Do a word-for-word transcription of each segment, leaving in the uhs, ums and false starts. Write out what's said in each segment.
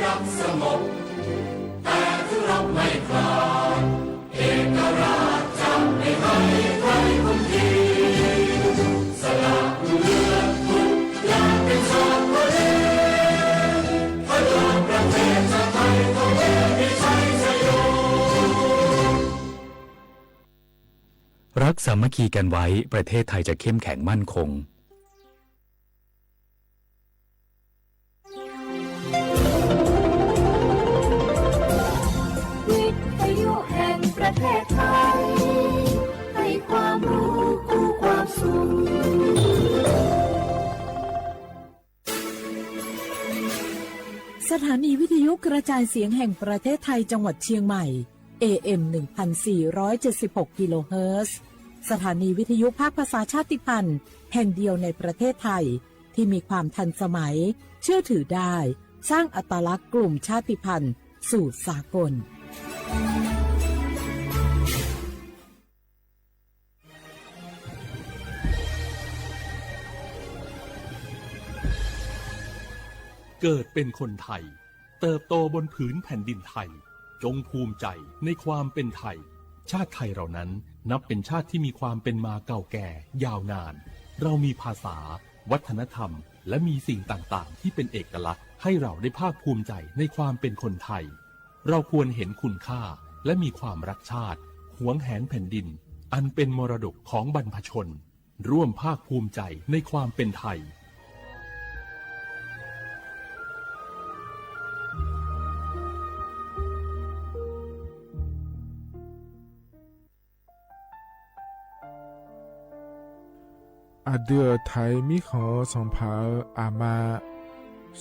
รักสามัคคีกันไว้ ประเทศไทยจะเข้มแข็งมั่นคง วิทยุแห่งประเทศไทย ให้ความรู้คู่ความสุข สถานีวิทยุกระจายเสียงแห่งประเทศไทยจังหวัดเชียงใหม่ เอเอ็ม หนึ่งพันสี่ร้อยเจ็ดสิบหก กิโลเฮิรตซ์ สถานีวิทยุภาคภาษาชาติพันธุ์แห่งเดียวในประเทศไทย ที่มีความทันสมัย เชื่อถือได้ สร้างอัตลักษณ์กลุ่มชาติพันธุ์สู่สากล เกิดเป็นคนไทย เติบโตบนผืนแผ่นดินไทย จงภูมิใจในความเป็นไทย ชาติไทยเรานั้นนับเป็นชาติที่มีความเป็นมาเก่าแก่ยาวนาน เรามีภาษา วัฒนธรรม และมีสิ่งต่างๆ ที่เป็นเอกลักษณ์ ให้เราได้ภาคภูมิใจในความเป็นคนไทย เราควรเห็นคุณค่า และมีความรักชาติ หวงแหนแผ่นดิน อันเป็นมรดกของบรรพชน ร่วมภาคภูมิใจในความเป็นไทย Aqdui-euq Taiq mirkhanq-eu sanqpaq-euq aqma,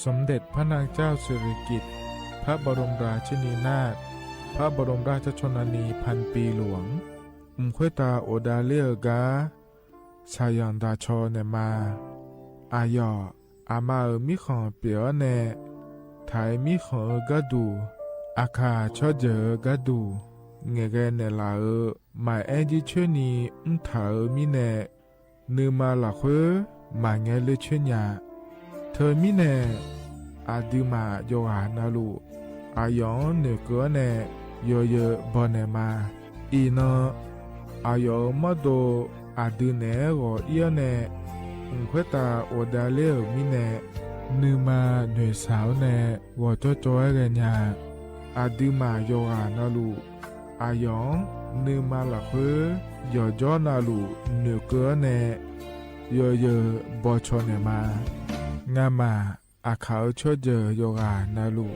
สมเด็จพระนางเจ้าสิริกิติ์ พระบรมราชินีนาถ พระบรมราชชนนีพันปีหลวง mq khoertav ghofdav ler-eu gar shaqzanq daqcaw naeqma. Aqyawf, aqma-euq mirkhanq pyeuf-awr nae, Taiq mirkhanq-eu gharduq, aqkaq tsawrjeuq-eu gharduq ngaeqghae naeqlaf-euq maqaer jircoer ni mrtaq-euq mirnae, nuima lafkhoer maqngae ler coer nya. Teumirnae, aqduimaf yawqghaq navluf, aqyawf-anr noeqkeuv-awr nae yawzeu bawnaeq ma. Iqnan, aqyawf-euq mawrdo aqdui naeq-aer ghawq ir-awr nae, mq khoertav ghofdav ler-euq mirnae, nuima noeqshaq-awr nae ghawqcawv cawv-aer ghaenya. Aqduimaf yawqghaq navluf, aqyawf-anr nuima lafkhoer yawqjawr navluf noeqkeuv-awr nae, yawzeu bawcaw naeqma. Ngamaf aqkaq-euq tsawrjeuq yawqghaq navluf,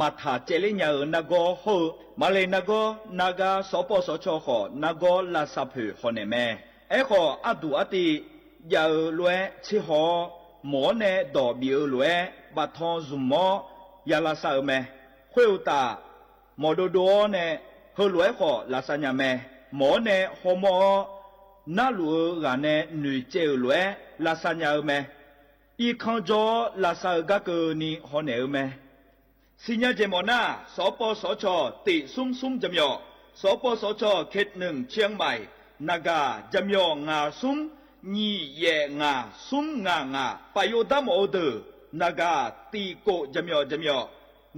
maqtaq caevler nya-euq nargawr hawr-eu, maqle nargawr nargar sawqpawv sawqcawq khawf nargawr lavsav poeq hawnaeq mae. Aerkhawf, arduq artiv jav-eu lof-aer tserhaw-awr, mawq-awr nae dawq bif-eu lof-aer baftan zmq-awr ya lavsav-eu mae. Khoeruqtaf, mawq dovdov-awr nae heulof-aer khawf lavsav nya mae. Mawq-awr nae hawmawr-awr, narluf-eu ghaq nae noeqcaev-euq lof-aer lavsav nya-eu mae. Irkanr jawr-awr lavsav-eu garkeuvni hawnaeq-eu mae. Siqnya jeq mawf nar, sawqpawv sawqcawq tiq smr smr jaqmyawf, sawqpawv sawqcawq เขตหนึ่ง เชียงใหม่ naqgaq jaqmyawf ngaq smr nyiq yaef ngaq smr ngaq ngaq, paf yov darmawf-eu deuq naqgaq tiq kof jaqmyawf jaqmyawf,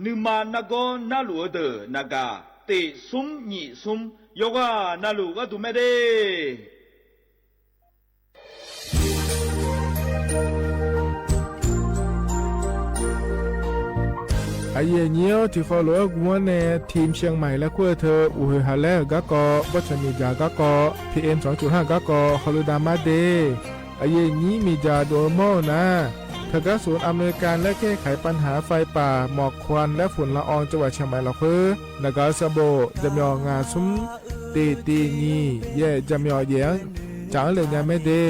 nuima nargawr narluf-eu deuq naqgaq tiq smr nyiq smr, yawqghaq navluf gharduq mae de. Aqyuif aqnyir-awr, tiqkhawf lof-aer guv-anr nae ทีมเชียงใหม่ laer kur-eu teu, uqhoeq haq laer-euq garkawv, bawrtsanq miqdzaq garkawv, PM สองจุดห้า garkawv hawlui dav mar de. Aqyuif aqnyir miqdzaq dov-eu mawr-eu nar, teugar ศูนย์อำนวยการแลกแก้ไขปัญหาไฟป่าหมอกควันและฝุ่นละอองจังหวัดเชียงใหม่ lafkhoer naqgaq-eu sanqbof jaqmyawf ngaq smr tiq tiq nyiq yaef jaqmyawf yaef-anr caf-anr le nya mae de.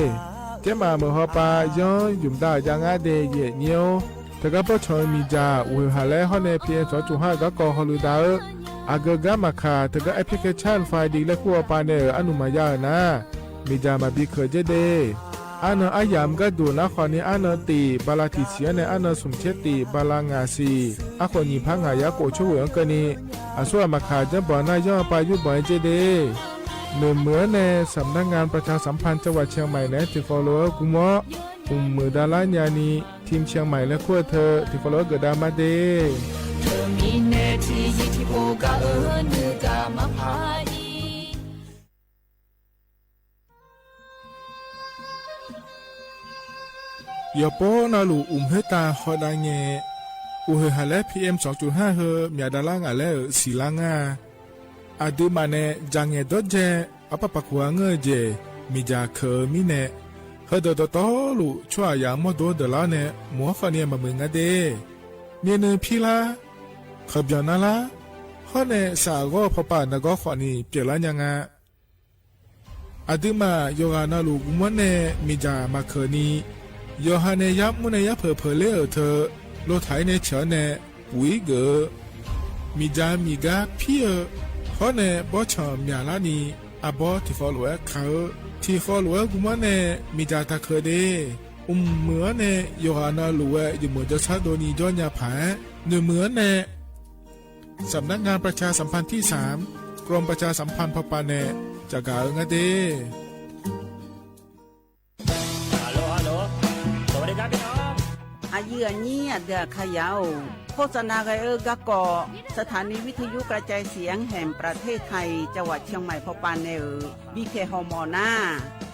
Tsermaf meuq hawpav yanr yumq dav-euq jav ngar de, aqyuif aqnyir-or. Teugar bawrtsanq-eu miqdzaq uqhoeq haq laer hawr nae PM สองจุดห้า garkawv hawlui dav-eu, aqgeu gar maqkaq teugar แอปพลิเคชัน ไฟดี laer kur hawpav nae-euq arnuq maqya-euq nar, miqdzaq maqbi keuq dzer de. Arnan aryamq gharduq nar khawf ni, arnan tiq bala tiq siq-anr nae arnan smq tser tiq bala ngaq siq, arkhof nyiq par ngaq yar khof coer ghoeq-anr keuvni, Aqsur aqmaq kaq janrbanq nar yanr-eu pav yurbanq-aer jer de. Noeqmuiq-anr nae สำนักงานประชาสัมพันธ์จังหวัดเชียงใหม่ naeq-aer tiqkhawf lof-aer gmr-awr, mqmuiq davlar nyani, ทีมเชียงใหม่ laer kur-eu teu tiqkhawf lof-aer geufdav ma de. Teumirnae tiqzir tiqpov gaq-eu nuigaq maqpar-ir. Yawqpov navluf uqmq khoertav hawdav ngae, uqhoeq haq laer P M สองจุดห้า heu myaq davlar ngaq laer-euq siqlar ngar-a. Aqduimaf nae dzaqngaeq dawrdzae arpar paqkuq-a ngeur-eu jeq miqdzaq keuq-eu mirnae, heudeuq dawqtawvluf tsawrhaqzaq-anr mawrdo deuqlar-awr nae mq-anr khawfni maqmuiq nga de. Myavnuiv pirlar, khanqbyanq narlar, hawr nae saqghawr-eu pawpav nargawr khawfni pyeuflar nya nga. Aqduimaf yawqghaq navluf gmr-anr nae miqdzaq maqkeuq ni, yawqha nae yarmr nae yarpeuq peuq ler-euq teu, lotaq-ir nae ceuq-anr nae puq-ir geuf-eu, miqdzaq miqgar pir-eu, hawr nae bawrtsanq myaqlar ni, arbawr tiqkhawf lof-aer kaq-eu, tiqkhawf lof-aer gmr-anr nae miqdzaq taqkeuq de. Mqmuiq-anr nae yawqghaq navluf-aer yawmuiq jawrshar dovni jawr nya paq-aer, noeqmuiq-anr nae สำนักงานประชาสัมพันธ์ที่สาม กรมประชาสัมพันธ์ พป nae caqgaq-eu ngar de. สวัสดีครับพี่น้อง Aqyuif aqnyir aqdui aqkaqyaq-or, โฆษณา ghae-eu garkawv สถานีวิทยุกระจายเสียงแห่งประเทศไทย จังหวัดเชียงใหม่ พป nae-euq bipyaeq hawmawf nar,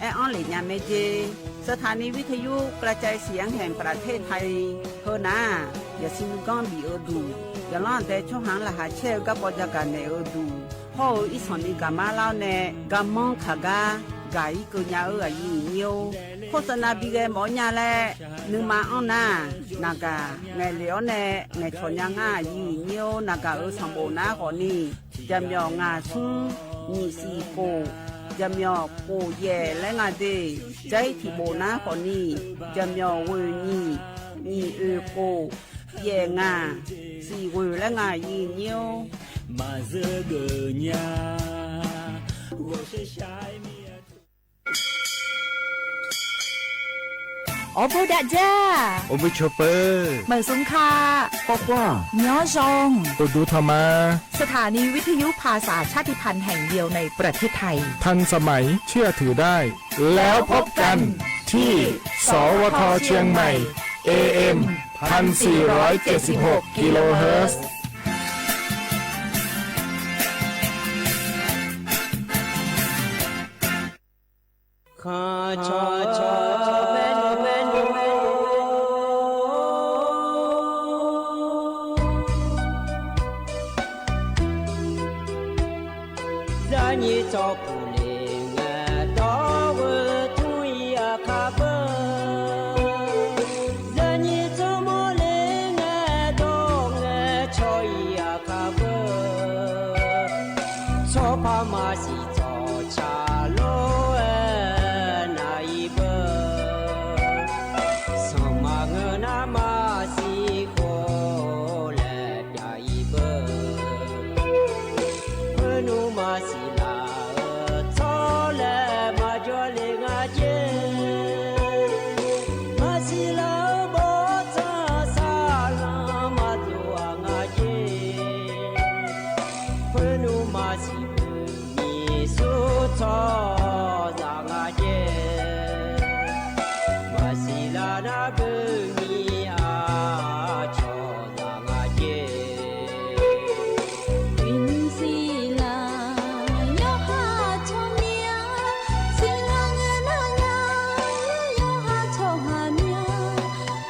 aer-anr lef nya mae jer. สถานีวิทยุกระจายเสียงแห่งประเทศไทย heunar-aq, yawqshuif nuiganr bif-eu duq, yawqlanr aqdae tsawrhaq-anr laqkhaq caer-eu garkawv jagaq naeq-eu duq, hawr-eu irsanq ni gaqmar lar-awr nae garmanr kaq gar gaq-ir keuv nya-eu aqyuif aqnyir-or, โฆษณา bi ghae mawf-awr nya laer nuima anr nar, naqgaq ngaeqlef-awr nae ngaeqcawq nya ngar aqyuif aqnyir-or, naqgaq-euq sanqbof nar khawfni, jaqmyawf ngaq smr nyiq siq khof, jaqmyawf khof yaef laer nga de. Jair tiqbof nar khawfni, jaqmyawf ghoeq nyiq, nyiq oeq khof, yaef ngaq, siq ghoeq laer nga aqyuif aqnyir-or. Maqzeur geuf nya, ghawqshaq shaq-aer mir-a. Awrboer dav dzar, awrboer cawpeuq, meuq smq ka, khawr khar, nyanr zaw, uqduq tanq ma. สถานีวิทยุภาษาชาติพันธุ์แห่งเดียวในประเทศไทย ทันสมัย เชื่อถือได้ แล้วพบกันที่ สวท เชียงใหม่ เอ เอ็ม พันสี่ร้อยเจ็ดสิบหก กิโลเฮิรตซ์ Khanqcawq cawq maernmr maernmr, zaqnyiq tsawrpuq le ngae dawr-eu tmr-ir aqkar beu. Zaqnyiq tsawrmawr le ngae dawr ngae caw-ir aqkar beu. Tsawrpar maqsiq tsawrca lof-aer nav-ir beu. Sanqma ngeur nar maqsiq khof laer pyav-ir beu. Khoernmr maqsiq laf-eu tsawrlaer maqjawr le nga jer. Maqsiq laf-eu bawrtsanq saqlanq maqdov-aq nga jer. Khoernmr maqsiq beu nyiq sur tsawrhaqzaq nga jer. Maqsiq laf nar beu nyiq aqcawq zaq nga jer. Uiqnymr siqlar yawqha tsawrmyanr, siqlar ngae nar nya yawqha tsawrhaq myanr.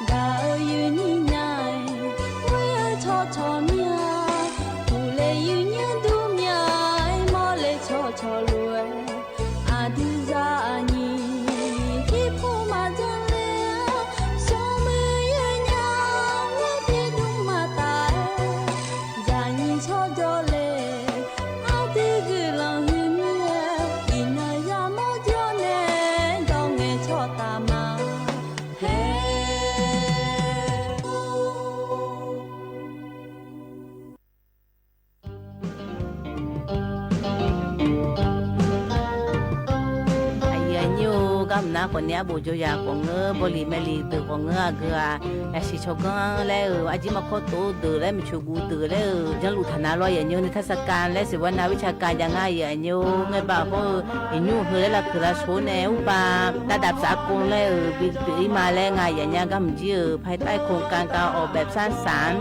Gaq-eu yuif nyir nya-aer, ghoer-eu tsawrcawq myanr, uqle yuif nymr dur myanr-aer, mawrle tsawrcawq lof-aer, Nar khawfni arbof jawrzaq khawf ngeur, bawliq maeqliq deuq khawf ngeur, aqgeu-aq, yasiq tsawrganr laer-euq, arjir markawr tov deuq laer, miqcoeq guv deuq laer-euq, janrluf taqnav lawr yaf nymr ni ทัศกาล laer siqbawr nav วิชาการ jav ngar yaf nymr. Ngaeqbaq hawr-eu iqnymr heu laer lavkuiq lavshoq nae urpav ระดับสากล laer-euq bi pyeuf-ir ma laer nga yaf nya. Garmq jir-euq ภายใต้โครงการ การออกแบบสร้างสรรค์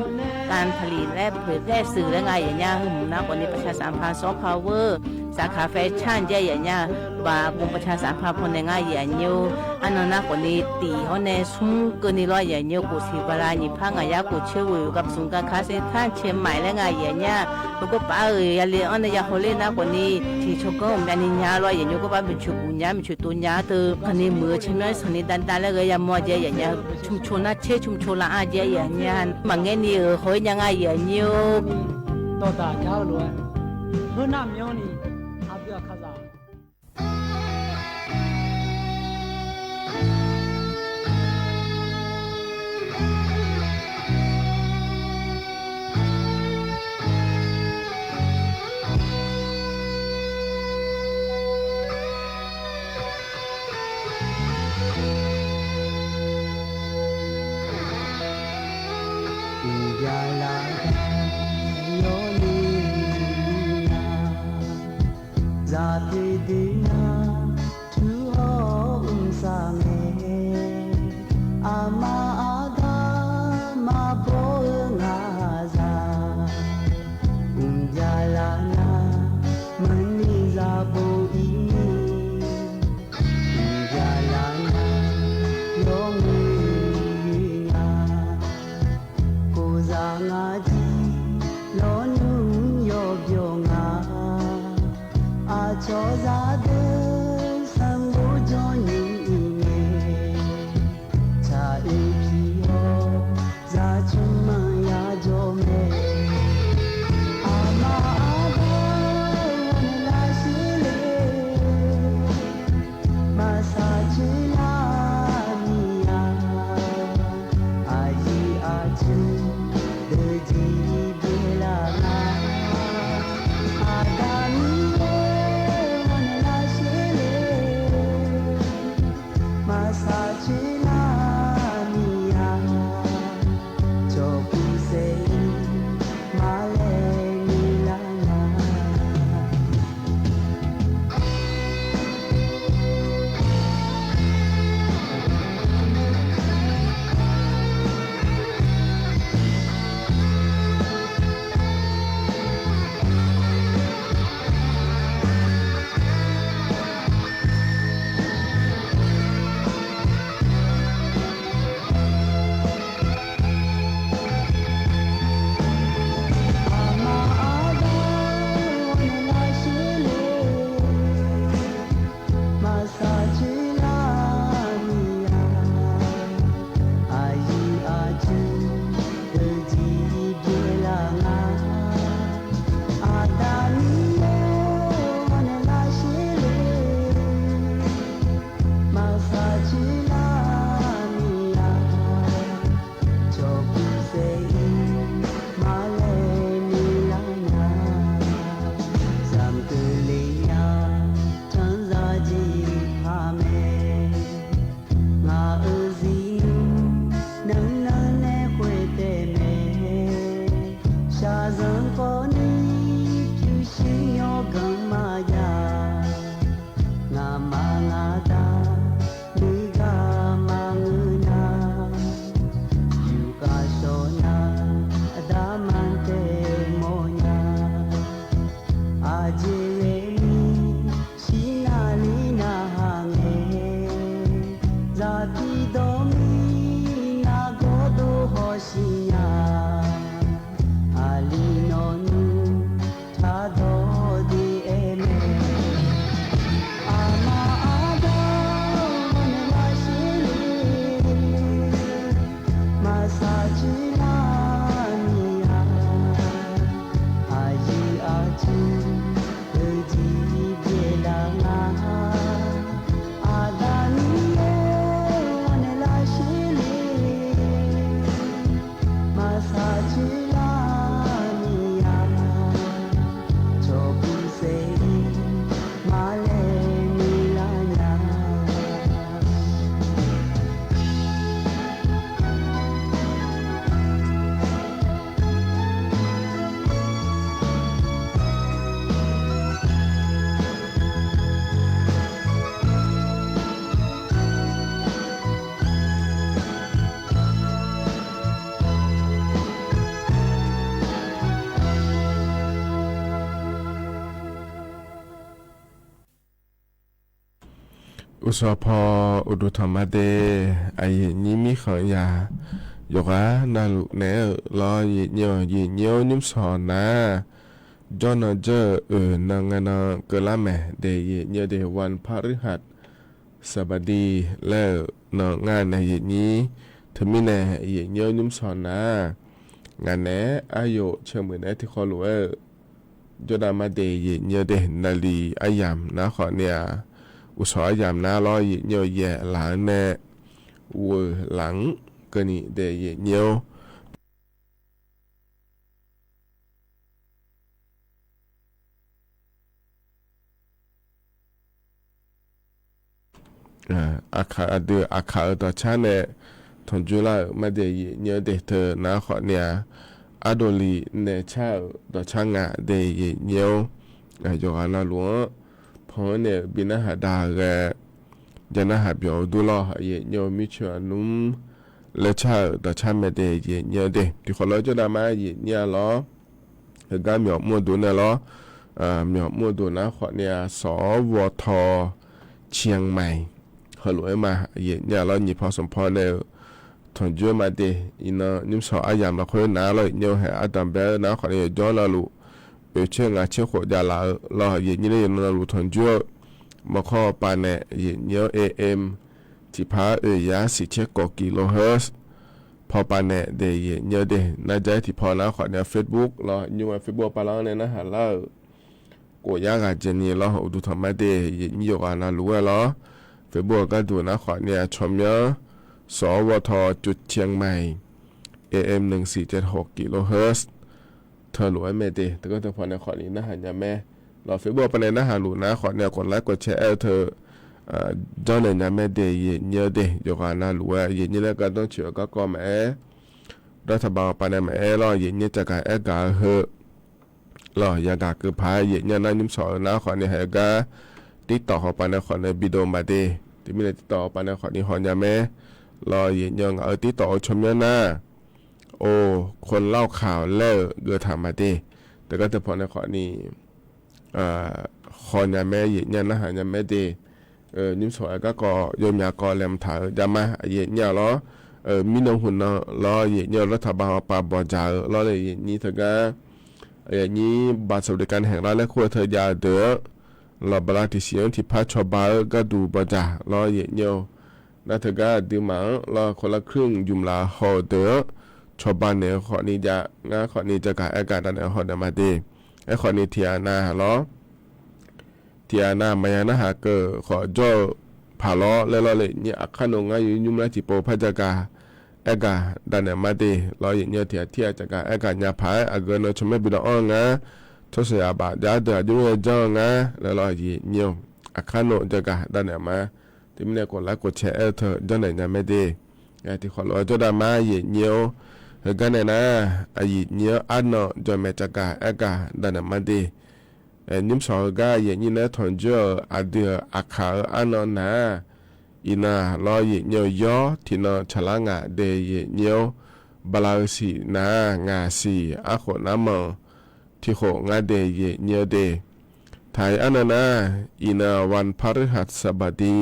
การผลิตและเผยแพร่สื่อ laer nga yaf nya. Heu hmq nar khawfni ประชาสัมพันธ์ soft power สาขาแฟชั่น jav yaf nya. Baq aqgeu ประชาสัมพันธ์ pawnae nga yaf nymr. Arnan nar khawfni tiq hawr nae smr keuvni lawr yaf nymr. Kof siq bala nyiq par ngaq yar kof coer ghoeq gaq smq gaq kar ser tanr cae maiq laer nga yaf nya. Heugawr paf-euq yale anr nae ya hawler nar khawfni tiq tsawrganr-euq myavni nya lawr yaf nymr. Gawr paf miqcoeq guv nya, miqcoeq tov nya teu khaqni muiq-eu cae myanr sanqni davdav laer ghae yamawr jav yaf nya. ชุมชน nar caer ชุมชน laf-anr jav yaf nya. Maqngaer ni-euq haw-ir nya nga yaf nymr. Dawqdaq jar-eu lof-aer, heunar myanrni aqdui aqkaqzaq Uqbya lafkhoer yawle nar, zaqpoeq deuq nar, tur hawr mqsaq ngae, aqma aqda maqbaw-eu ngaq zaq. Uqbya laf nar, maqni zaqbof ir ni, uqbya laf nar, yawmuiq nya. Kof zaq ngaq jir lawnmr yawbyawq nga, aqcawq zaqdeuq sanqbof jawrnyiq-iq ngae, tsaq-eu pi hawr zaqcmq maqya jawr mae. Aqma aqda ghawqmya lar shir le, maqsaq coer lar ni-a, aqyuif aqtsu deuq jeq byaeq laf nar, Aqda Miqyaer ghawqmya Uqsawq paw uqduq tanqma de, aqyuif nyir mirkhanq yaq yawqghaq navluf naeq-aer-euq lawr, yaeqnyir-awq, yaeqnyir-awr nymrshawq nar, jawrnan jawr-euq oeq nan ngae nan keuvlar maeq de, yaeqnyir-awr de, วันพฤหัสบดี laer-euq nan ngar nae yaeqnyir, teumirnae yaeqnyir-awr nymrshawq nar, ngaq naeq-aer aryawf caermuiq naeq-aer tiqkhawv lof-aer-euq jawrdav mar de, yaeqnyir-awr de, naqliq aryamq nar khawfni-aq, uqsawq aryamq nar lawr, yaeqnyir-awr, yaeq laf-anr nae ghoeq laf-anr keuvni de, yaeqnyir-awr aqkaq aqdui aqkaq-euq dawqcar nae tanqjoer lar-euq mar de, yaeqnyir-awr de, teu nar khawfni-aq, ardovlif naeq car-euq dawqcar nga de, yaeqnyir-awr, yawqghaq navluf-anr pan-anr nae-euq bi narhaq dav ghae, ja narhaq byawq-eu dur lawr, yaeqnyir-awr, mircoeq aqnmr laer car-euq dawqcar mae de, yaeqnyir-awr de, tiqkhawf lof-aer jawrdav mar yaeqnyir-a lawr. Heugar myawq mr-eu duq nae lawr, myawq mr-eu duq nar khawfni-aq, สวท. เชียงใหม่ heulof-aer ma, yaeqnyir-a lawr, nyiq paw smq paw nae-euq tanqjoer ma de, iqnan nymrshawq aryamq lafkhoer nar lawr, yaeqnyir-awr, haeq ardanq bae-eu nar khawfni yawqjawr navluf oeq tser ngaq tser khof jav laf-eu lawr, yaeqnyir-awr, yaeqnan navluf tanqjoer-eu mawrkawr paw nae yaeqnyir-awr, AM tiqpar oeq yar siq tser kawv kilohertz paw paw nae de, yaeqnyir-awr de, nar ja-aer tiqpaw nar khawfni-aq, Facebook lawr, nymr-a Facebook paw lar-anr nae narhaq lar-euq khof yar ghaq jeq ni lawr, uqduq tanqma de, yaeqnyir yawqghaq navluf-aer lawr, Facebook-eu gharduq nar khawfni-aq, tsawrmyanr สวท. จุดเชียงใหม่ AM หนึ่งสี่เจ็ดหกกิโลเฮิรตซ์ teulof-aer mae de, teugar teupaw nae khawfni narhaq nya mae. Lawr, Facebook paw nae narhaq luf nar khawfni-aq, กดไลค์ กดแชร์ aer-eu teu janrnaeq nya mae de, yaeqnyir-awr de, yawqghaq navluf-aer yaeqnyir laer gardanr coeq-eu garkawv maqaer, dawrtaq baq-eu paw nae maqaer lawr, yaeqnyir caqgaq aer gaq-eu heu lawr, yagaq keuv paq-aer yaeqnyir-awr nar nymrshawq-eu nar khawfni haeq-eu gar TikTok hawpaw nae khawfni bidov ma de, teumirnae TikTok hawpaw nae khawfni haw nya mae. Lawr, yaeqnyir-awr, ngaq-euq TikTok-eu tsawrmyanr nar, or, คนเล่าข่าว laer-euq geuv taq ma de, teugar teupaw nae khawfni haw nya mae, yaeqnyir-awr narhaq nya mae de. Nymrshawq-aer garkawv yawmyaq kawv laeqhmq taq-eu jav ma, yaeqnyir-a lawr, mirnan hmq nan lawr, yaeqnyir-awr, dawrtaq baq hawpaw bawqdzaq-eu lawr le, yaeqnyir teugar, yaeqnyir บัตรสวัสดิการแห่งรัฐ laer kur-eu teu jav-eu deuq-anr lawr, bala tiqsiq-anr tiqpar cawba-eu gharduq bawqdzaq lawr, yaeqnyir-awr, nar teugar aqduimaf-anr lawr, คนละครึ่ง ymq laf haw-eu deuq-anr cawba naeq-eu khawfni jav, ngar khawfni jagaq aer gaq dav naeq haw naeq ma de. Aerkhawfni tiqghaq nav lawr, tiqghaq nav maqya narhaq keuv khawf jawr-eu paq lawr laer lawr le, yaeqnyir aqkar nawq ngar yawqnymr lar tiqpov par jagaq aer gaq dav naeq ma de. Lawr, yaeqnyir-awr, tiqghaq tirghaq jagaq aer gaq nya paq-aer aqgeu nan tsawrmyanr bi dawv anr-eu ngar, tsawrshaq yaqbaf jar deuq aqjox-aer janr-eu ngar laer lawr, yaeqnyir-awr, aqkar nawq jagaq dav naeq ma. Teumirnae กดไลค์ กดแชร์ aer-eu teu janrnaeq nya mae de. Tiqkhawf lof-aer jawrdav mar yaeqnyir-awr, heugar nae nar, aqyuif nyir-anr arnan jawqmaeq caqgaq aer gaq dav naeq ma de. Nymrshawq heugar yaeqnyir nae tanqjoer-euq aqdui-euq aqkaq-eu arnan nar, iqnan lawr, yaeqnyir-awr, yawr tiqnan tsaqlar ngaq de, yaeqnyir-awr, bala-eu siq nar, ngaq siq arkhof nar manq tiqkhof ngar de, yaeqnyir-awr de. Taq-iq arnan nar, iqnan วันพฤหัสบดี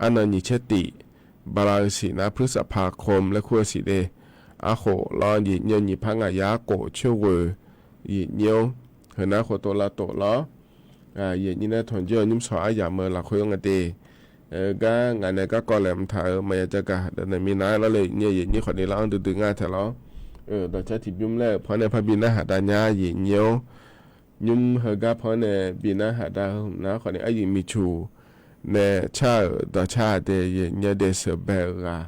arnan nyiq caer tif, bala-eu siq nar พฤษภาคม laer kur-eu siq de. Arkhof lawr, yaeqnyir-awr, nyiq par ngaq yar khof coer ghoeq, yaeqnyir-awr, heu nar khof tov lav tof lawr, yaeqnyir nae tanqjoer-eu nymrshawq aryamq-eu lafkhoer nga de. Gar ngaq nae garkawv laeqhmq taq-euq maqya jagaq dav naeq minav-aer lawr le, yaeqnyir-awr, yaeqnyir khawfni lar-anr duidui ngar taeq lawr. Dawqcar tiqbymr laer-euq paw nae parbi narhaq dav nya, yaeqnyir-awr, nymr heugar paw nae bi narhaq dav-eu hmq nar khawfni aryuif miqcuq nae car-euq dawqcar de, yaeqnyir-awr de, sheuqbae-euq ghaq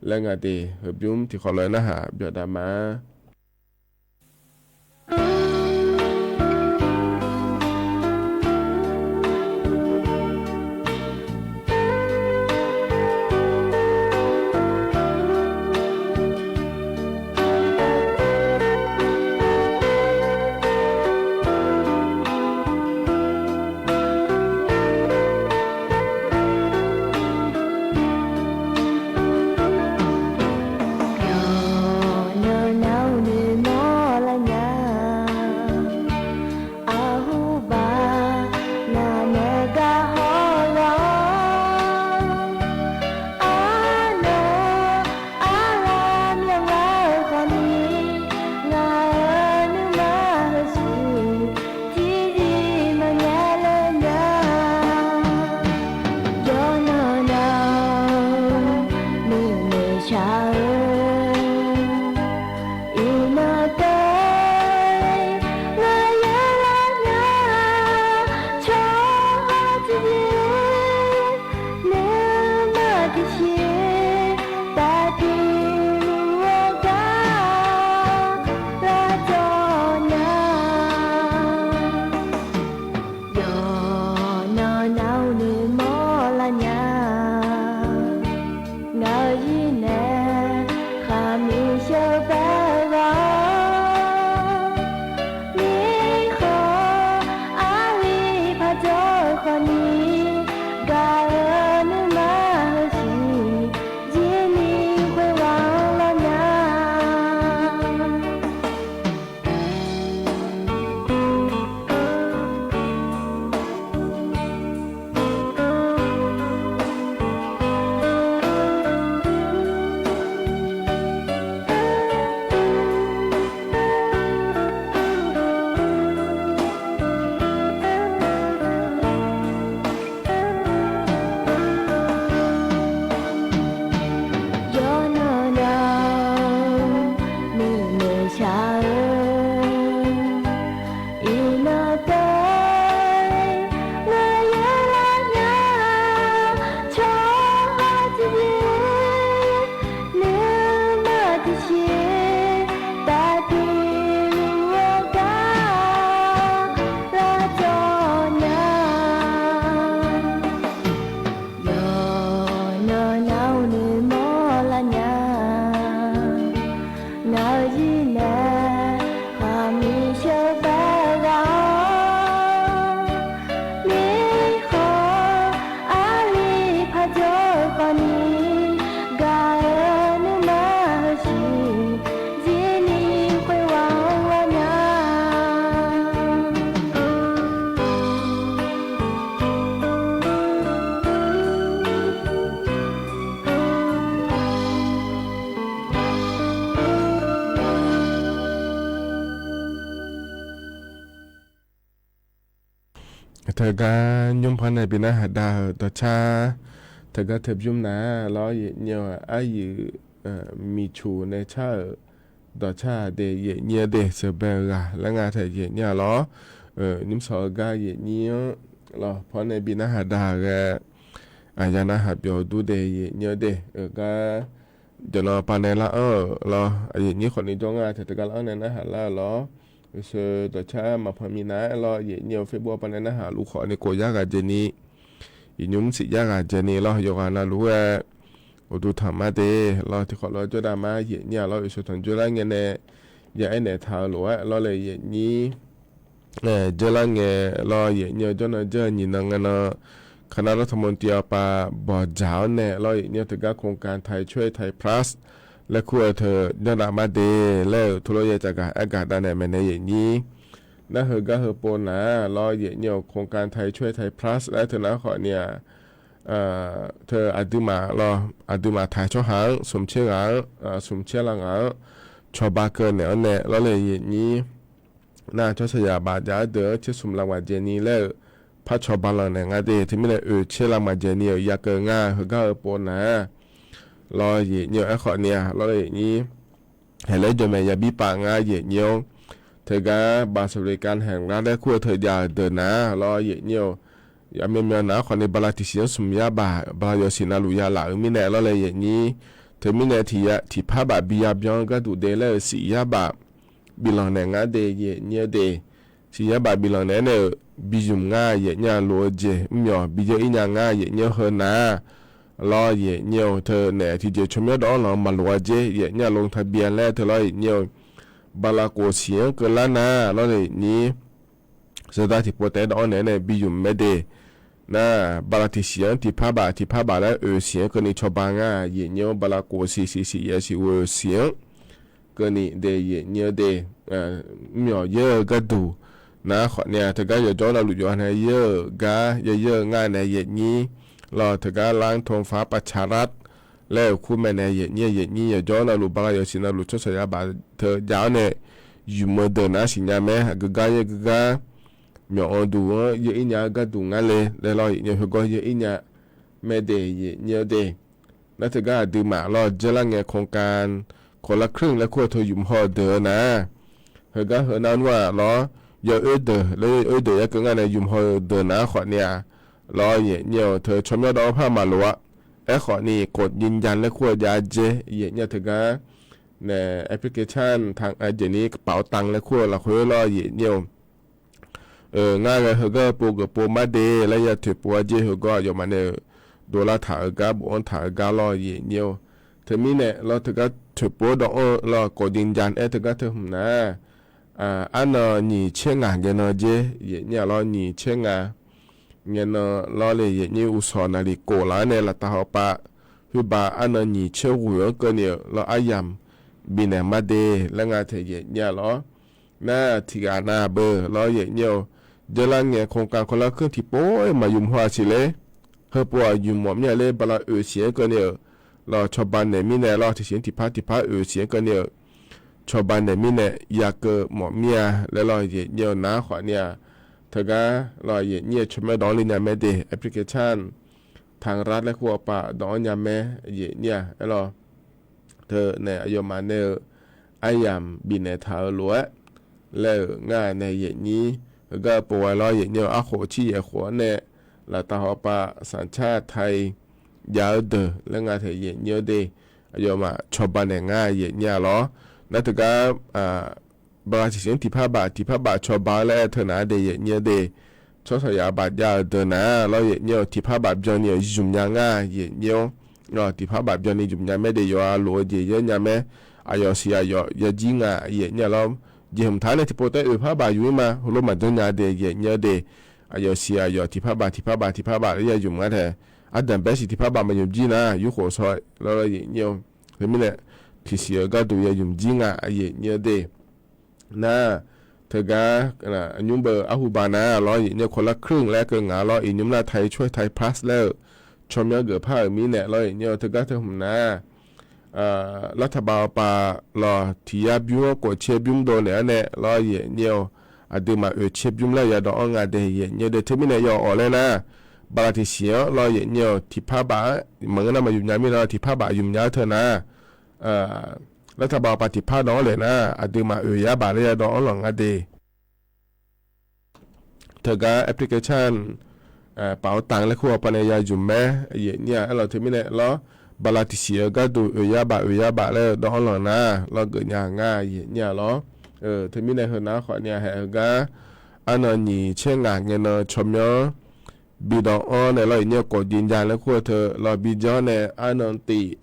laer nga de. Heubymr tiqkhawf lof-aer narhaq byawq dav ma. Iqnan taef-aer ngeur-eu lar nya, tsawrhaq tiqjeq nuima tiqsiq taf tiqluf-eu gar lar jawr nya. Yawqnan nar-eu noeqmawr lar nya. Ngaq-euq zir nae ghaq miqsheu bae-eu ghaq-awr, mirkhanq arli paq jawr-eu khawf ni, gaq-eu nuima heusiq zir ni khoerghaq-anr lar nya. Teugar nymr par nae bi narhaq dav-euq dawqcar, teugar teubymr nar lawr, yaefnyir-awq, aryuif miqcoq nae car-euq dawqcar-aq de, yaefnyir-eu de, sheuqbae-eu ghaq laer nga taef yaefnyir-a lawr. Nymr sawq-eu gar yaefnyir-anr lawr par nae bi narhaq dav-eu ghae, aqya narhaq byawq dur de, yaefnyir-eu de, euq gar jawqnan par nae lar-anr-euq lawr, yaefnyir khawf ni jawr nga taef teugar lar-anr nae narhaq lar-eu lawr. Uqshoe dawqcar maqpanq minav-aer lawr, yaefnyir-eu Facebook par nae narhaq luf khawf ni khof yar ghaq dzae ni, iqnymr siq yar ghaq dzae ni lawr, yawqghaq navluf-aer uqduq tanq mar de lawr, tiqkhawf lof-aer jawrdav mar yaefnyir-a lawr, uqshoe tanq jawrlar ngae nae ya aernaeq taq-eu lof-aer lawr le yaefnyir. Jawrlar ngae lawr, yaefnyir-eu jawrnan jawr-eu nyiq nan ngae nan, kaqnar lawr taqmq tiq-awr pav bawqdzaq-awr nae lawr, yaefnyir-eu teugar โครงการไทยช่วยไทย Plus laer kur-eu teu jawrdav mar de laer-euq teulof ya caqgaq aergaq dav naeq maeqnaeq yaefnyir. Nar heugar heupov nar lawr, yaefnyir-eu โครงการไทยช่วยไทย Plus laer teu nar khawf ni-aq, teu aqduimaf lawr, aqduimaf taq-eu tsawrhaq-anr smq tser ghaq-anr, smq tser lar ghaq-anr cawba keuv naeq-awr nae lawr le yaefnyir. Nar tsawrshaq yabaf jav-aer deuq-anr tser smq lar maqdzaeq ni laer-euq par cawba lanq naeq nga de. Teumirnae oeq tser lar maqdzaeq ni-euq ya keuv nga heugar heupov nar lawr, yaefnyir-eu aerkhawf ni-aq lawr le yaefnyir. Haeq laer jawr maeq yabi paf nga yaefnyir-awr, teugar บัตรสวัสดิการแห่งรัฐ laer kur-eu teu jav-euq deuq nar lawr yaefnyir-eu, aqmyanmyan nar khawf ni bala tiqsiq-anr smq yar baf bala yawsiq navluf ya laf-euq mirnae lawr le yaefnyir. Teumirnae tiqpar baf bi yabyan-eu gharduq de laer-euq siq yar baf biflanq naeq ngar de yaefnyir-eu de. Siq yar baf biflanq naeq-aer nae-euq bi ymq ngar yaefnyir-a lof-eu jeq mrmyawq bi jeur ir nya ngar yaefnyir-eu heu nar lawr yaefnyir-eu teu naeq tiqjeq tsawrmyanr dawv-anr lanq maqloq-a jer yaefnyir-a lov ทะเบียน laer teu lawr yaefnyir-eu, bala khof siq-anr keuvlar nar lawr le yaefnyir. Zaqdar tiqpov taef-aer dawv-anr naeq-aer nae bi ymq mae de. Nar bala tiqsiq-anr tiqpar baf tiqpar baf laer oeq siq-anr keuvni cawba ngar yaefnyir-anr bala khof siq siq siq yaef siq ghoeq siq-anr keuvni de yaefnyir-eu de. Mrmyawq yeur-eu gharduq nar khawf ni-aq teugar yawqjawr navluf yawqha nae yeur-euq gar ya yeur-eu ngar nae yaefnyir lawr teugar ล้างท้องฟ้าประชารัฐ laer-euq kur mae nae yaefnyir yaefnyir yawqjawr navluf bala yawsiq navluf tsawrshaq yabaf teu jav-awr nae ymq-eu deuq nar siqnya mae. Aqgeu gar yaer geu gar myawq-eu duq-anr yeur ir nya-eu gharduq ngar le laer lawr yaefnyir-eu heugawr yeur ir nya mae de yaefnyir-eu de. Nar teugar aqduimaf lawr jeurlar ngae โครงการคนละครึ่ง laer kur-eu teu ymq haw-eu deuq-eu nar, heugar heu nar nmr-aq lawr, yawoer deuq laer oer deuq ya keuv ngar nae ymq haw-eu deuq nar khawf ni-aq lawr yaefnyir-eu teu tsawrmyanr dawv-anr par maqloq-a. Aerkhawf ni khof jinjan laer kur-eu jav-aer dzae yaefnyir-eu teugar nae application tanq-a jeq ni กระเป๋าตัง laer kur-eu lafkhoer lawr yaefnyir-eu ngar ghae heugar-eu pov geuf pov mar de laer ya toeqpov-a jer heugawr aqyawfmaf nae-euq dovlar taq-eu gar bof-anr taq-eu gar lawr yaefnyir-eu. Teumirnae lawr teugar toeqpov dawv-anr-eu lawr khof jinjan aer teugar teu hmq nar, arnan nyiq tser ngaq ngae nan jer yaefnyir-a lawr nyiq tser ngaq ngae nan lawr le yaefnyir uqshawq naqliq khof laf-anr nae laftav hawpav, khoerbav arnan nyiq tser ghoeq-anr keuvni-euq lawr aryamq bifnaeq mar de laer nga taef yaefnyir-a lawr. Nar tiqghaq nav beuq lawr yaefnyir-eu, jeurlar ngae โครงการคนละครึ่ง tiqpov-aer maqymq haw-a siq ler. Heupov-aq ymq mawf mir-a ler bala oeq siq-anr keuvni-euq lawr cawba naeq mirnae lawr tiqsiq-anr tiqpar tiqpar oeq siq-anr keuvni-euq cawba naeq mirnae ya keuv mawf mir-a laer lawr yaefnyir-eu nar khawf ni-aq, teugar lawr yaefnyir-eu tsawrmyanr dawv-anr le nya mae de application tanq rar laer kur-eu pav dawv-anr nya mae yaefnyir-a aer lawr. Teu nae aqyawfmaf nae-eu aryamq bifnaeq taq-eu lof-aer laer-euq ngar nae yaeqnyir heugar-eu pov ghae lawr yaeqnyir-eu arkhof tsir yaeq khof-anr nae, laftav hawpav sanqcar tai jav-eu deuq laer nga tae yaeqnyir-eu de, aqyawfmaf cawba naeq ngar yaeqnyir-a lawr. Nar teugar bala tiqsiq-anr tiqpar baf tiqpar baf cawba-eu laer aer teu naq-a de yaeqnyir-eu de, tsawrhaqzaq baf jav-eu deuq naq-a lawr yaeqnyir-eu tiqpar baf byanni-euq zmq nya ngar yaeqnyir-awr, tiqpar baf byanni zmq nya mae de yawqha lof-eu jeq yaer nya mae, aqyawf siq aqyawf yajir nga yaeqnyir-a lawr. Jeqhmq taq-anr nae tiqpov taef oeq par baf yuf-ir ma heulof maqjanr nya de yaeqnyir-eu de, aqyawf siq aqyawf tiqpar baf tiqpar baf tiqpar baf laer ya zmq nga tae, ardanqbae siq tiqpar baf maqzmq jir nar yurkhof shaw lawr yaeqnyir-eu. Teumirnae tiqsiq-eu gharduq ya zmq jir nga yaeqnyir-eu de. Nar, teugar nymr beu arhu ba nar lawr yaeqnyir-eu kawlar keuv laer keuv ngaq lawr iqnymr nar tai coer tai plus laer-euq tsawrmyanr geuf par-euq mirnae lawr yaeqnyir-eu teugar teuhmq nar รัฐบาล awqpav lawq tiq yar bymr-anr khof caer bymr dov naeq-anr nae lawr yaeqnyir-eu, aqduimaf oeq caer bymr laer yadawv-anr nga de yaeqnyir-eu de teumirnae yawawq laer nar, bala tiqsiq-anr lawr yaeqnyir-eu tiqpar baf-anr maqngeur nar maqzmq nya mirnae lawr tiqpar baf zmq nya-eu teu nar, รัฐบาล awqpav tiqpar dawv-anr laeq nar aqduimaf oeq yar baf laer yadawv-anr lawq nga de. Teugar application paf-awr tanq laer kur hawpav nae ya zmq mae yaeqnyir-a aer lawq teumirnae lawr, bala tiqsiq-eu gharduq oeq yar baf oeq yar baf laer-eu dawv-anr lawq nar lawr geufnya ngar yaeqnyir-a lawr. Teumirnae heunar khawfni-a haeq heugar, arnan nyiq caer ngaq ngae nan tsawrmyanr bidawv-anr nae lawr yaeqnyir-eu kawf jeq nya laer kur-eu teu lawr bijanr nae arnan tif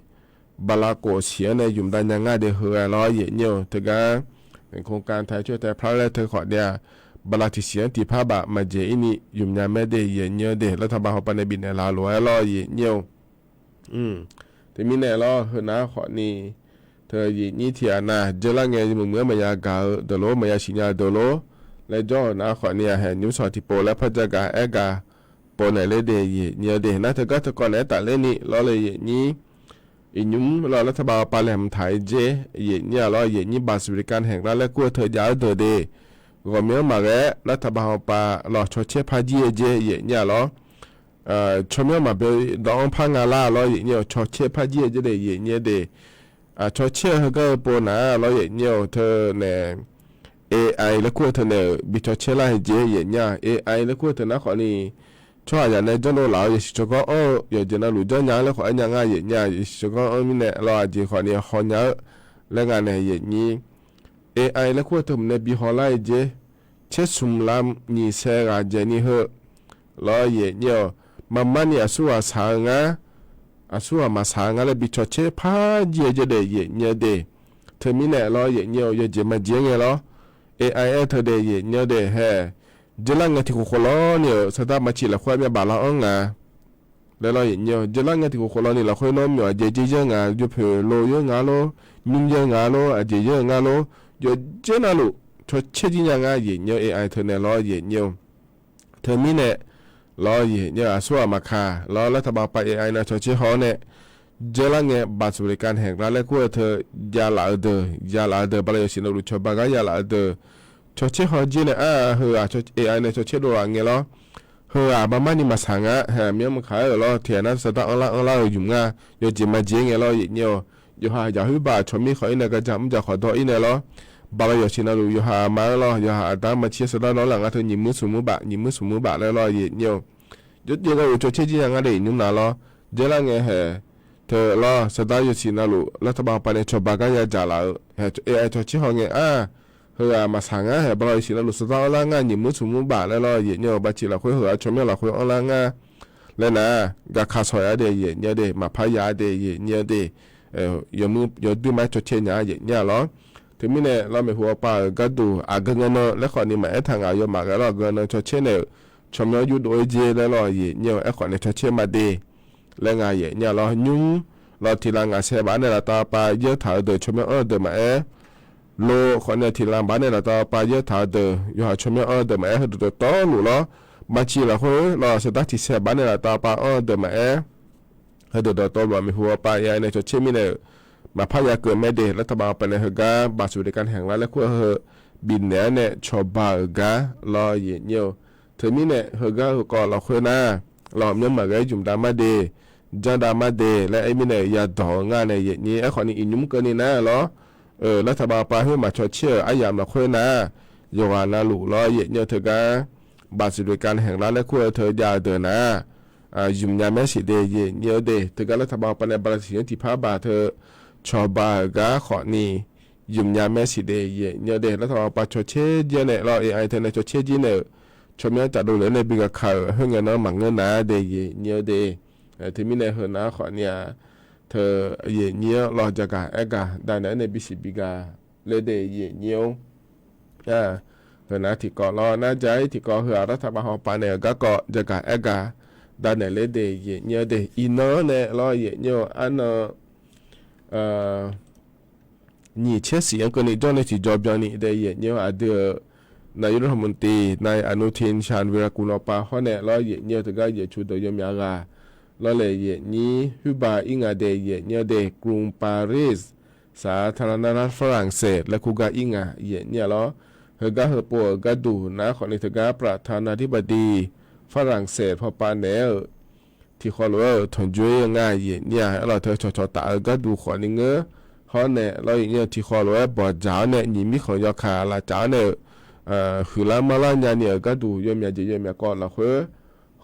bala khof siq-anr nae zmq dav nya ngar de heu-a lawr yaeqnyir-eu teugar, โครงการ tai coer tai plus laer teu khawfni-a, bala tiqsiq-anr tiqpar baf maqjeq-ir ni zmq nya mae de yaeqnyir-eu de รัฐบาล hawpav nae bifnaeq laf lof-aer lawr yaeqnyir-eu. Teumirnae lawr heunar khawfni, teu yaeqnyir tiq ghaq nar jeurlar ngae muiq muiq-aer maqya gaq-eu deuq lof maqya siqnya-eu deuq lof laer jawr-euq nar khawfni-a haeq nymr shawq tiqpov laer par jagaq aer gaq pov naeq ler de yaeqnyir-eu de nar teugar teukawv naeq-aer tafler ni lawr le yaeqnyir iqnymr lawr รัฐบาล awqpav laeqhmq taq-ir jer yaeqnyir-a lawr yaeqnyir บัตรสวัสดิการแห่งรัฐ laer kur-eu teu jav-eu deuq de, ghawqmyanr maqghae รัฐบาล awqpav lawq cawcaer par jir-eu jer yaeqnyir-a lawr. Tsawrmyanr maqbyav dawv-anr par nga lar lawr yaeqnyir-eu cawcaer par jir-eu jer de yaeqnyir de. Cawcaer-eu heugar-eu pov nar lawr yaeqnyir-eu teu nae AI laer kur-eu teu nae-euq bi cawcaer lar-eu jeq yaeqnyir-a. AI laer kur-eu teu nar khawfni, tsawrhaqzaq nae janrdov laf-eu yawsiq tsawrganr anr-eu yawqjeq navluf janrnya-anr laer khawf aer nya ngar yaeqnyir-a. Yawsiq tsawrganr anr mirnae lawr aqjeq khawfni hawnya-eu laer nga nae yaeqnyir. AI laer kur-eu teu hmq nae bi hawlar-eu jeq, caer smq lam nyiq sae ghaq dzaeqni heu lawr yaeqnyir-eu, marmarni aqsurghaq shaq-eu ngar, aqsurghaq maqshaq-eu ngar laer bi cawcaer par jir-eu jer de yaeqnyir-eu de. Teumirnae lawr yaeqnyir-eu yawjeq maqjeq-aer ngae lawr, AI aer teu de yaeqnyir-eu de hae. Jeurlar ngae tiq khof khof lawr ni-euq sardar maqciq lafkhoer myavbaf lar-anr nga laer lawr yaeqnyir-eu, jeurlar ngae tiq khof khof lawr ni lafkhoer nawr myawq aqjeq jer yanr nga, jawrpoeq lo yanr nga lor, nymr yanr nga lor, aqjeq yanr nga lor, yawqjeq navluf cawcaer jir nya ngar yaeqnyir-eu AI teu nae lawr yaeqnyir-eu. Teumirnae lawr yaeqnyir-eu aqsurghaq maqkaq lawr รัฐบาล awqpav AI nae cawcaer haw-awr nae, jeurlar ngae บัตรสวัสดิการแห่งรัฐ laer kur-eu teu javlaf-eu deuq javlaf-eu deuq bala yawsiq navluf cawba gar javlaf-eu deuq cawcaer haw jir nae ar heu-aq AI nae cawcaer dovlaf ngae lawr. Heu-aq marmarni maqshaq ngar hae myanr maqkaq-aer-euq lawr tiqghaq nar sardar anrlar anrlar-eu ymq ngar yawjeq maqjeq-aer ngae lawr yaeqnyir-eu. Yawqha yaqkhoer baf tsawrmir khawf-ir nae gaqjaq mrjaq khawf dawr-ir nae lawr, bala yawsiq navluf yawqha aqma-anr lawr yawqha aqda maqciq-aer sardar nawr laf ngar teu nyiq muir smq muir baf nyiq muir smq muir baf laer lawr yaeqnyir-eu. Jawrjaev gharduq cawcaer jir nya ngar de iqnymr nav lawr, jeurlar ngae hae teu lawr sardar yawsiq navluf รัฐบาล awqpav nae cawba gar yadzaq laf-eu hae AI cawcaer haw ngae ar, heu-aq maqshaq ngar hae bala yawsiq navluf sardar anrlar ngar nyiq muir smq muir baf laer lawr yaeqnyir-eu, baqciq lafkhoer heu-aq tsawrmyanr lafkhoer anrlar ngar laer nar, gaqkaq shawq-a de yaeqnyir-eu de, maqpar ya de yaeqnyir-eu de, yawmuir yawduir ma-aer cawcaer nya-a yaeqnyir-a lawr. Teumirnae lawr maeqhu awqpav-euq gharduq aqgeu ngae nan laer khawfni maqaer taq ngaq yawmaf ghae lawr aqgeu ngae nan cawcaer naeq-euq tsawrmyanr yurdov-ir jer laer lawr yaeqnyir-eu aerkhawf nae cawcaer ma de laer nga yaeqnyir-a lawr. Nymr lawr tiqlanq ngaq sae baf nae laftav pav yaer taq-eu deuq tsawrmyanr anr-eu deuq maqaer, lo khawfni tiqlanq baf nae laftav pav yaer taq-eu deuq yawqha tsawrmyanr anr-eu deuq maqaer, heudeuq dawqtawvluf lawr, maqciq lafkhoer lawr sardar tiqsae baf nae laftav pav anr-eu deuq maqaer, heudeuq dawqtawvluf-aq maeqhu awqpav AI nae cawcaer mirnae-euq maqpar ya keuv mae de รัฐบาล awqpav nae heugar บัตรสวัสดิการแห่งรัฐ laer kur-eu heu bifnaeq-aer nae cawba-euq gar lawr yaeqnyir-eu. Teumirnae heugar heukawv lafkhoer nar, lawr myanr maqghae-aer jmq dav mar de, janr dav mar de laer aer mirnae yadawq-eu ngar nae yaeqnyir aerkhawfni iqnymr keuvni nar lawr, รัฐบาล awqpav khoer maqcawcaer-euq aryamq lafkhoer nar, yawqghaq navluf lawr yaeqnyir-eu teugar, Barcelona แห่งรัฐ laer kur-eu teu jav-eu deuq nar-aq, ymq nya maer siq de yaeqnyir-eu de. Teugar รัฐบาล hawpar nae Brazil-anr tiqpar baq teu cawba-euq gar khawfni, ymq nya maer siq de yaeqnyir-eu de. รัฐบาล hawpar cawtser jir-anr nae lawr, ai teu nae cawtser jir nae-euq tsawrmyanr cafdov lef-anr nae bi gaq ka-euq khoerngae nan maqngeur nar de yaeqnyir-eu de. Teumirnae heunar khawfni-aq, teu yaeqnyir-anr lawr jagaq aergaq danaeq-anr nae bisiq bi gaq ler de yaeqnyir-or. Heunar tiqkawv lawr nar ja-ir tiqkawv heu-aq รัฐบาล hawpar nae-euq garkawv jagaq aergaq danaeq ler de yaeqnyir-eu de. Iqnan-anr nae lawr yaeqnyir-eu arnan nyiq tser siq-anr keuvni jawr nae tiqjawr byanni de yaeqnyir-eu aqdui-euq นายกรัฐมนตรี นายอนุทิน ชาญวีรกูล hawpar hawr nae lawr yaeqnyir-eu teugar yaeqcu deuq yawmyaf ghaq lawr laeq yaeqnyir huiba ir nga de yaeqnyir-eu de. กรุงปารีส สาธารณรัฐฝรั่งเศส laer kur gar ir nga yaeqnyir-a lawr. Heugar heupov-euq gharduq nar khawfni teugar ประธานาธิบดีฝรั่งเศส hawpar naeq-aer-euq tiqkhawf lof-aer-euq tanqjoer nga yaeqnyir-a. Aerlawq teu cawqcawq taf-eu gharduq khawfni ngeur hawr nae lawr yaeqnyir-eu tiqkhawf lof-aer bawqdzaq-awr nae nyiq mirkhanq yawkaq lavcaf-awr nae-euq huiqlar marlar nyani-euq gharduq yawmyaf jeq yawmyaf kawv lafkhoer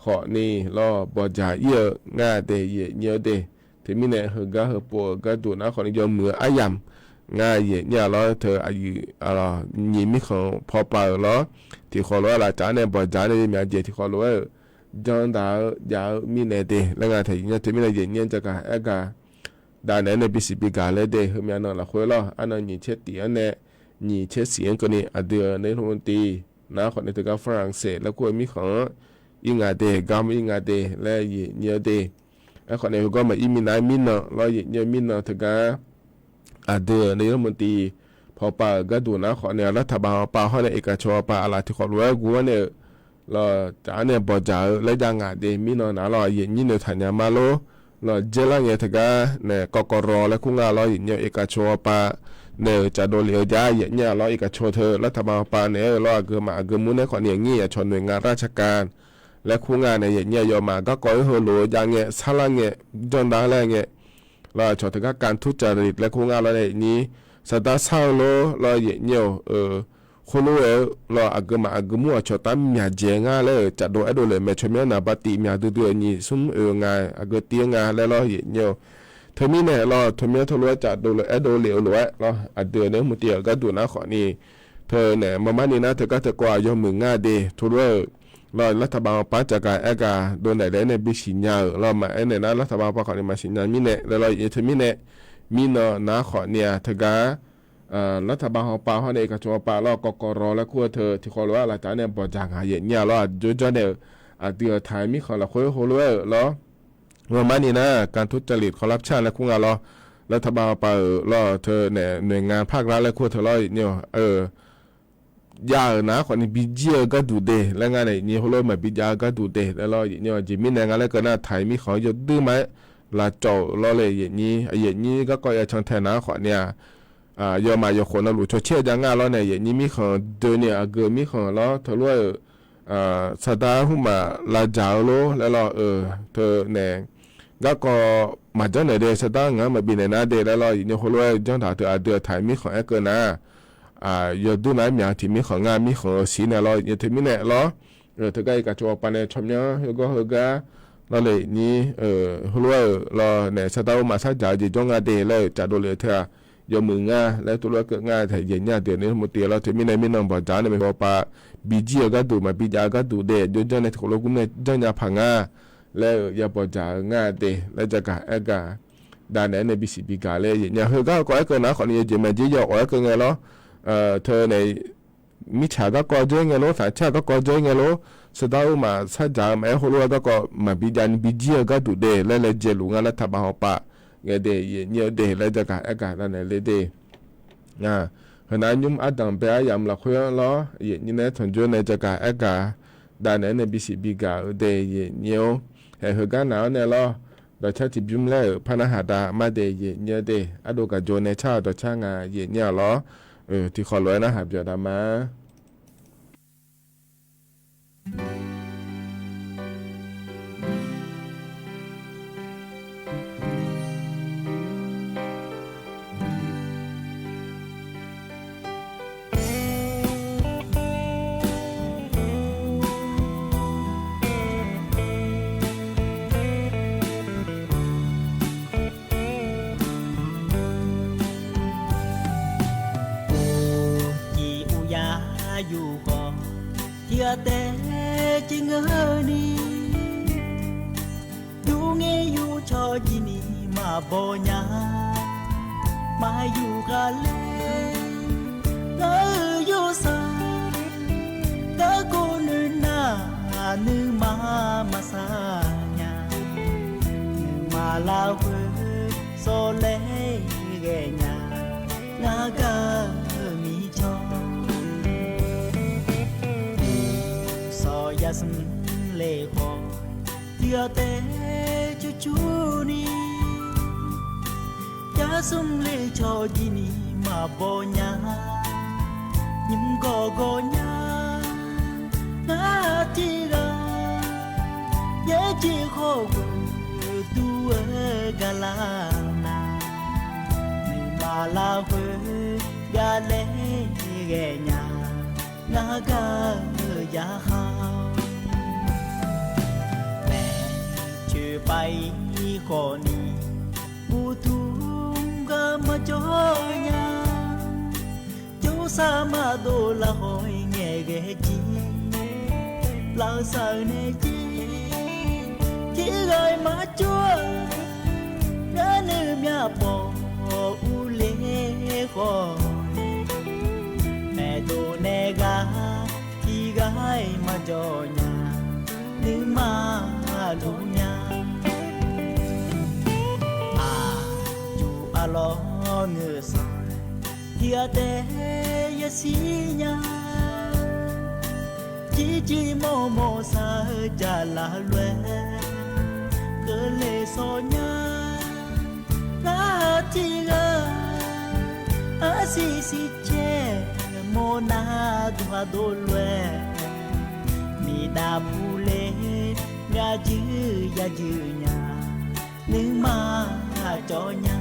khawfni lawr bawqdzaq ir-eu nga de yaeqnyir-eu de. Teumirnae heugar heupov-euq gharduq nar khawfni yawmuiq-eu aryamq nga yaeqnyir-a lawr teu aqyuif nyiq mirkhanq pawpav-euq lawr tiqkhawf lof-aer lavcaf-awr nae bawqdzaq-awr nae yawmyaf jeq tiqkhawf lof-aer-euq janrdaq-eu jav-eu mirnae de laer nga taeq yaeqnyir-eu teumirnae yaeqnyir-anr jagaq aergaq danaeq-anr nae bisiq bi gaq ler de. Heumyav nan lafkhoer lawr arnan nyiq tser tif-anr nae nyiq tser siq-anr keuvni aqdui-euq นายกรัฐมนตรี nar khawfni teugar ฝรั่งเศส laer kur-eu mirkhanq-anr ir nga de, gar ir nga de laer yaeqnyir-eu de. Aerkhawfni heugawr maqir minav-aer mirnan lawr yaeqnyir-eu mirnan teugar aqdui-euq นายกรัฐมนตรี hawpar-euq gharduq nar khawfni รัฐบาล hawpar hawr nae iqkaq cawq hawpar aqlaf tiqkhawf lof-aer guv-awr nae-euq lawr caf-awr nae bawqdzaq-eu laer jav ngaq de mirnan nar lawr yaeqnyir noeqtaq nya ma lor. Lawr dzaerlar ngae teugar nae กกร laer kur nga lawr yaeqnyir-eu iqkaq cawq hawpar nae-euq cafdov lef-eu jav yaeqnyir-a lawr iqkaq cawq teu รัฐบาล hawpar naeq-aer-euq lawr aqgeu maf aqgeu mur nae khawfni aqnyir yaqcawq noeq nga ราชการ laer kur nga nae yaeqnyir-a yawmaf garkawv-aer heulof-eu jav ngae sarlar ngae janrdar laer ngae lawr aqcawq teugar การทุจริต laer kur nga lawr nae yaeqnyir saqdar sar-eu lor lawr yaeqnyir-euq khoerlof-aer-eu lawr aqgeu maf aqgeu mur aqcawq tar myaq dzaeq nga laer-euq cafdov aerdov lef maeq tsawrmyanr naqba tif myaq duidui-eu nyiq smr oeq nga aqgeu tir-eu nga laer lawr yaeqnyir-eu. Teumirnae lawr tsawrmyanr teulof-aer cafdov lef aerdov lef-eu lof-aer lawr aqdui-euq nae murtiv-euq gharduq nar khawfni teu nae maqmar ni nar teugar teukawv-aq yawmuiq nga de teulof-aer-euq lawr รัฐบาล hawpar jagaq aergaq dovnaeq laer nae bisiq nya-euq lawr maqaer naeq nar รัฐบาล hawpar khawfni maqsiq nya mirnae laer lawr yaeqnyir teumirnae mirnan nar khawfni-aq teugar รัฐบาล hawpar hawr nae iqkaq cawq hawpar lawr กกร laer kur-eu teu tiqkhawf lof-aer aqlaf taf-awr nae bawqdzaq ngaq yaeqnyir-a lawr aqjox janr nae-euq aqdui-euq taiq mirkhanq lafkhoer heulof-aer-euq lawr maqmar ni nar การทุจริต คอร์รัปชัน laer kur nga lawr รัฐบาล hawpar-euq lawr teu nae noeq nga ภาครัฐ laer kur-eu teu lawr yaeqnyir-a jav-euq nar khawfni bijir-eu gharduq de laer nga nae yaeqnyir heulof-aer maqbi jav-eu gharduq de laer lawr yaeqnyir-a jeq mirnae nga laer keuv nar taiq mirkhanq-anr yawduir ma-aer lavcawv-euq lawr le yaeqnyir yaeqnyir garkawv ya can tae nar khawfni-aq yawmaf yawkhof navluf cawcaer-eu jav nga lawr nae yaeqnyir mirkhanq doeni-euq aqgeu mirkhanq lawr teulof-aer-euq saqdar hmr maf lavdzaq-eu lor laer lawr-euq teu nae garkawv maqjanr naeq de saqdar ngaq-anr maqbi naeq nar de laer lawr yaeqnyir heulof-aer janrdaq teu aqdui-euq taiq mirkhanq aer keuv nar yawduir ma-aer myaq-eu tiq mirkhanq ngar mirkhanq-eu siq nae lawr yaeqnyir teumirnae lawr teugar iqkaq cawq hawpar nae tsawrmyanr heugar heugar lawr le yaeqnyir heulof-aer-euq lawr nae saqdar hmr maf sardzaq-eu jeq jawr nga de laer-euq cafdov lef-eu teu-aq yawmuiq nga laer teulof-aer keuv nga taeq yaeqnyir aqdui-euq nae murtiv lawr teumirnae mirnan bawqdzaq-awr nae maeqhu hawpar bijir-eu gharduq maqbi jav-eu gharduq de aqjox janr nae tiqkawv lof gmr nae janrnya paq nga laer-euq ya bawqdzaq-eu nga de laer jagaq aergaq danaeq-aer nae bisiq bi gaq laer yaeqnyir-a heugar kawv aer keuv nar khawfni yawjeq maqjir ya-awq aer keuv ngae lawr teu nae mirtsaq garkawv dzoer ngae lor taqcaer garkawv dzoer ngae lor saqdar hmr maf sardzaq-eu maqaer heulof-aer garkawv maqbi jav ni bijir-eu gharduq de laer laejae luf nga laer taqbaf hawpar ngae de yaeqnyir-eu de laer jagaq aergaq danaeq le de. Heunav nymr ardanq bae aryamq lafkhoer-anr lawr yaeqnyir nae tanqjor nae jagaq aergaq danaeq-aer nae bisiq bi gaq-eu de yaeqnyir-or. Haeq heugar naq-awr nae lawr dawqcar tiqbymr laer-euq par narhaq dav mar de yaeqnyir-eu de ardov gaq jov nae car-eu dawqcar nga yaeqnyir-a lawr tiqkhawf lof-aer narhaq byawq dav ma Tiqghaq taef caer ngeur ni, yur ngaer yur cawq jir ni maqbaw nya. Maqyuq ghaq laer ngar-euq yawrsaq, garkawv nuinar nuima maqsar nya. Nuima larkhoer sawr laer ghae nya, ngar gar-eu mircawr. Sawq yar smr le khawf, tiqghaq taef cur cur ni, yar smr le cawq jir ni maqbaw nya. Nymr gawqgawq nya, ngar tiqghaq yaerjeq khawf guq dur-eu gar lar nar, nuima larkhoer gar laer ghae nya, ngar gar-eu yarkhaq-awr. Maeqtsoeq pav-ir khawf ni, uqduq gar maqjawr nya. Jawrsar maqdov lar khawf-ir ngaeqghae jir, lafsaq-euq nae jir, tiqghaq-ir maqjawr-eu, ngar nuimyaq pawf urler khawf, maeqdov nae ghaq tiqghaq-ir maqjawr nya, nuima luf nya. Aqyuif arlawr ngeur sanq, tiqghaq taef yashir nya. Jirjir mawrmawr sar-eu jaqlaf lof-aer, keuvle sawr nya. Ngar tiqghaq arsiq siqcaer mawrnar duqhaq dov lof-aer, miqdav puler myavjuir yajur nya, nuima cawv nya.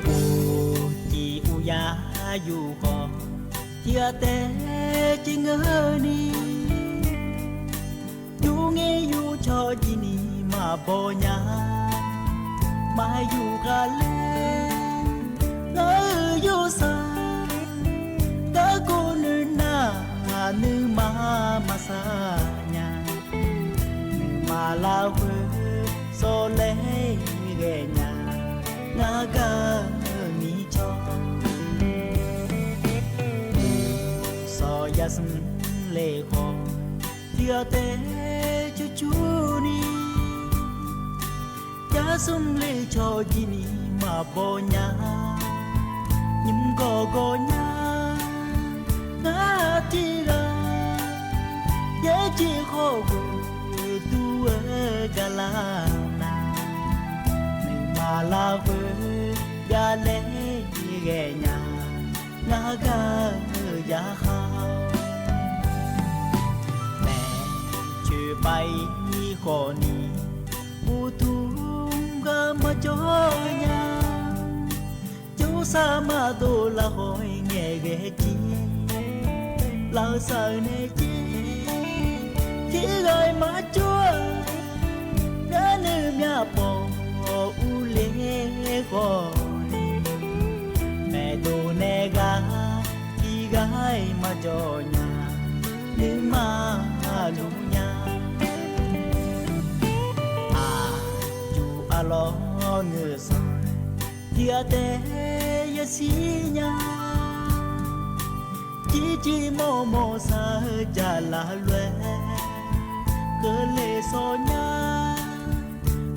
Uqcif uqyar yuf khawf, tiqghaq taef caer ngeur ni, yur ngaer yur cawq jir ni maqbaw nya. Maqyuq ghaq laer ngar-euq yawrsaq, garkawv nuinar nuima maqsar nya. Nuima larkhoer sawr laer ghae nya, ngar gar-eu mircawr. Sawq yar smr le khawf, tiqghaq taef cur cur ni, yar smr le cawq jir ni maqbaw nya. Nymr gawqgawq nya, ngar tiqghaq yaerjeq khawf guq dur-eu gar lar nar, nuima larkhoer gar laer ghae nya, ngar gar-eu yarkhaq-awr. Maeqtsoeq pav-ir khawf ni, uqduq gar maqjawr nya. Jawrsar maqdov lar khawf-ir ngaeqghae jir, lafsaq-euq nae jir, tiqghaq-ir maqjawr-eu, ngar nuimyaq pawf urler khawf ni, maeqdov nae ghaq tiqghaq-ir maqjawr nya, nuima luf nya. Aqyuif arlawr ngeur sanq, tiqghaq taef yashir nya. Jirjir mawrmawr sar-eu jaqlaf lof-aer, keuvle sawr nya.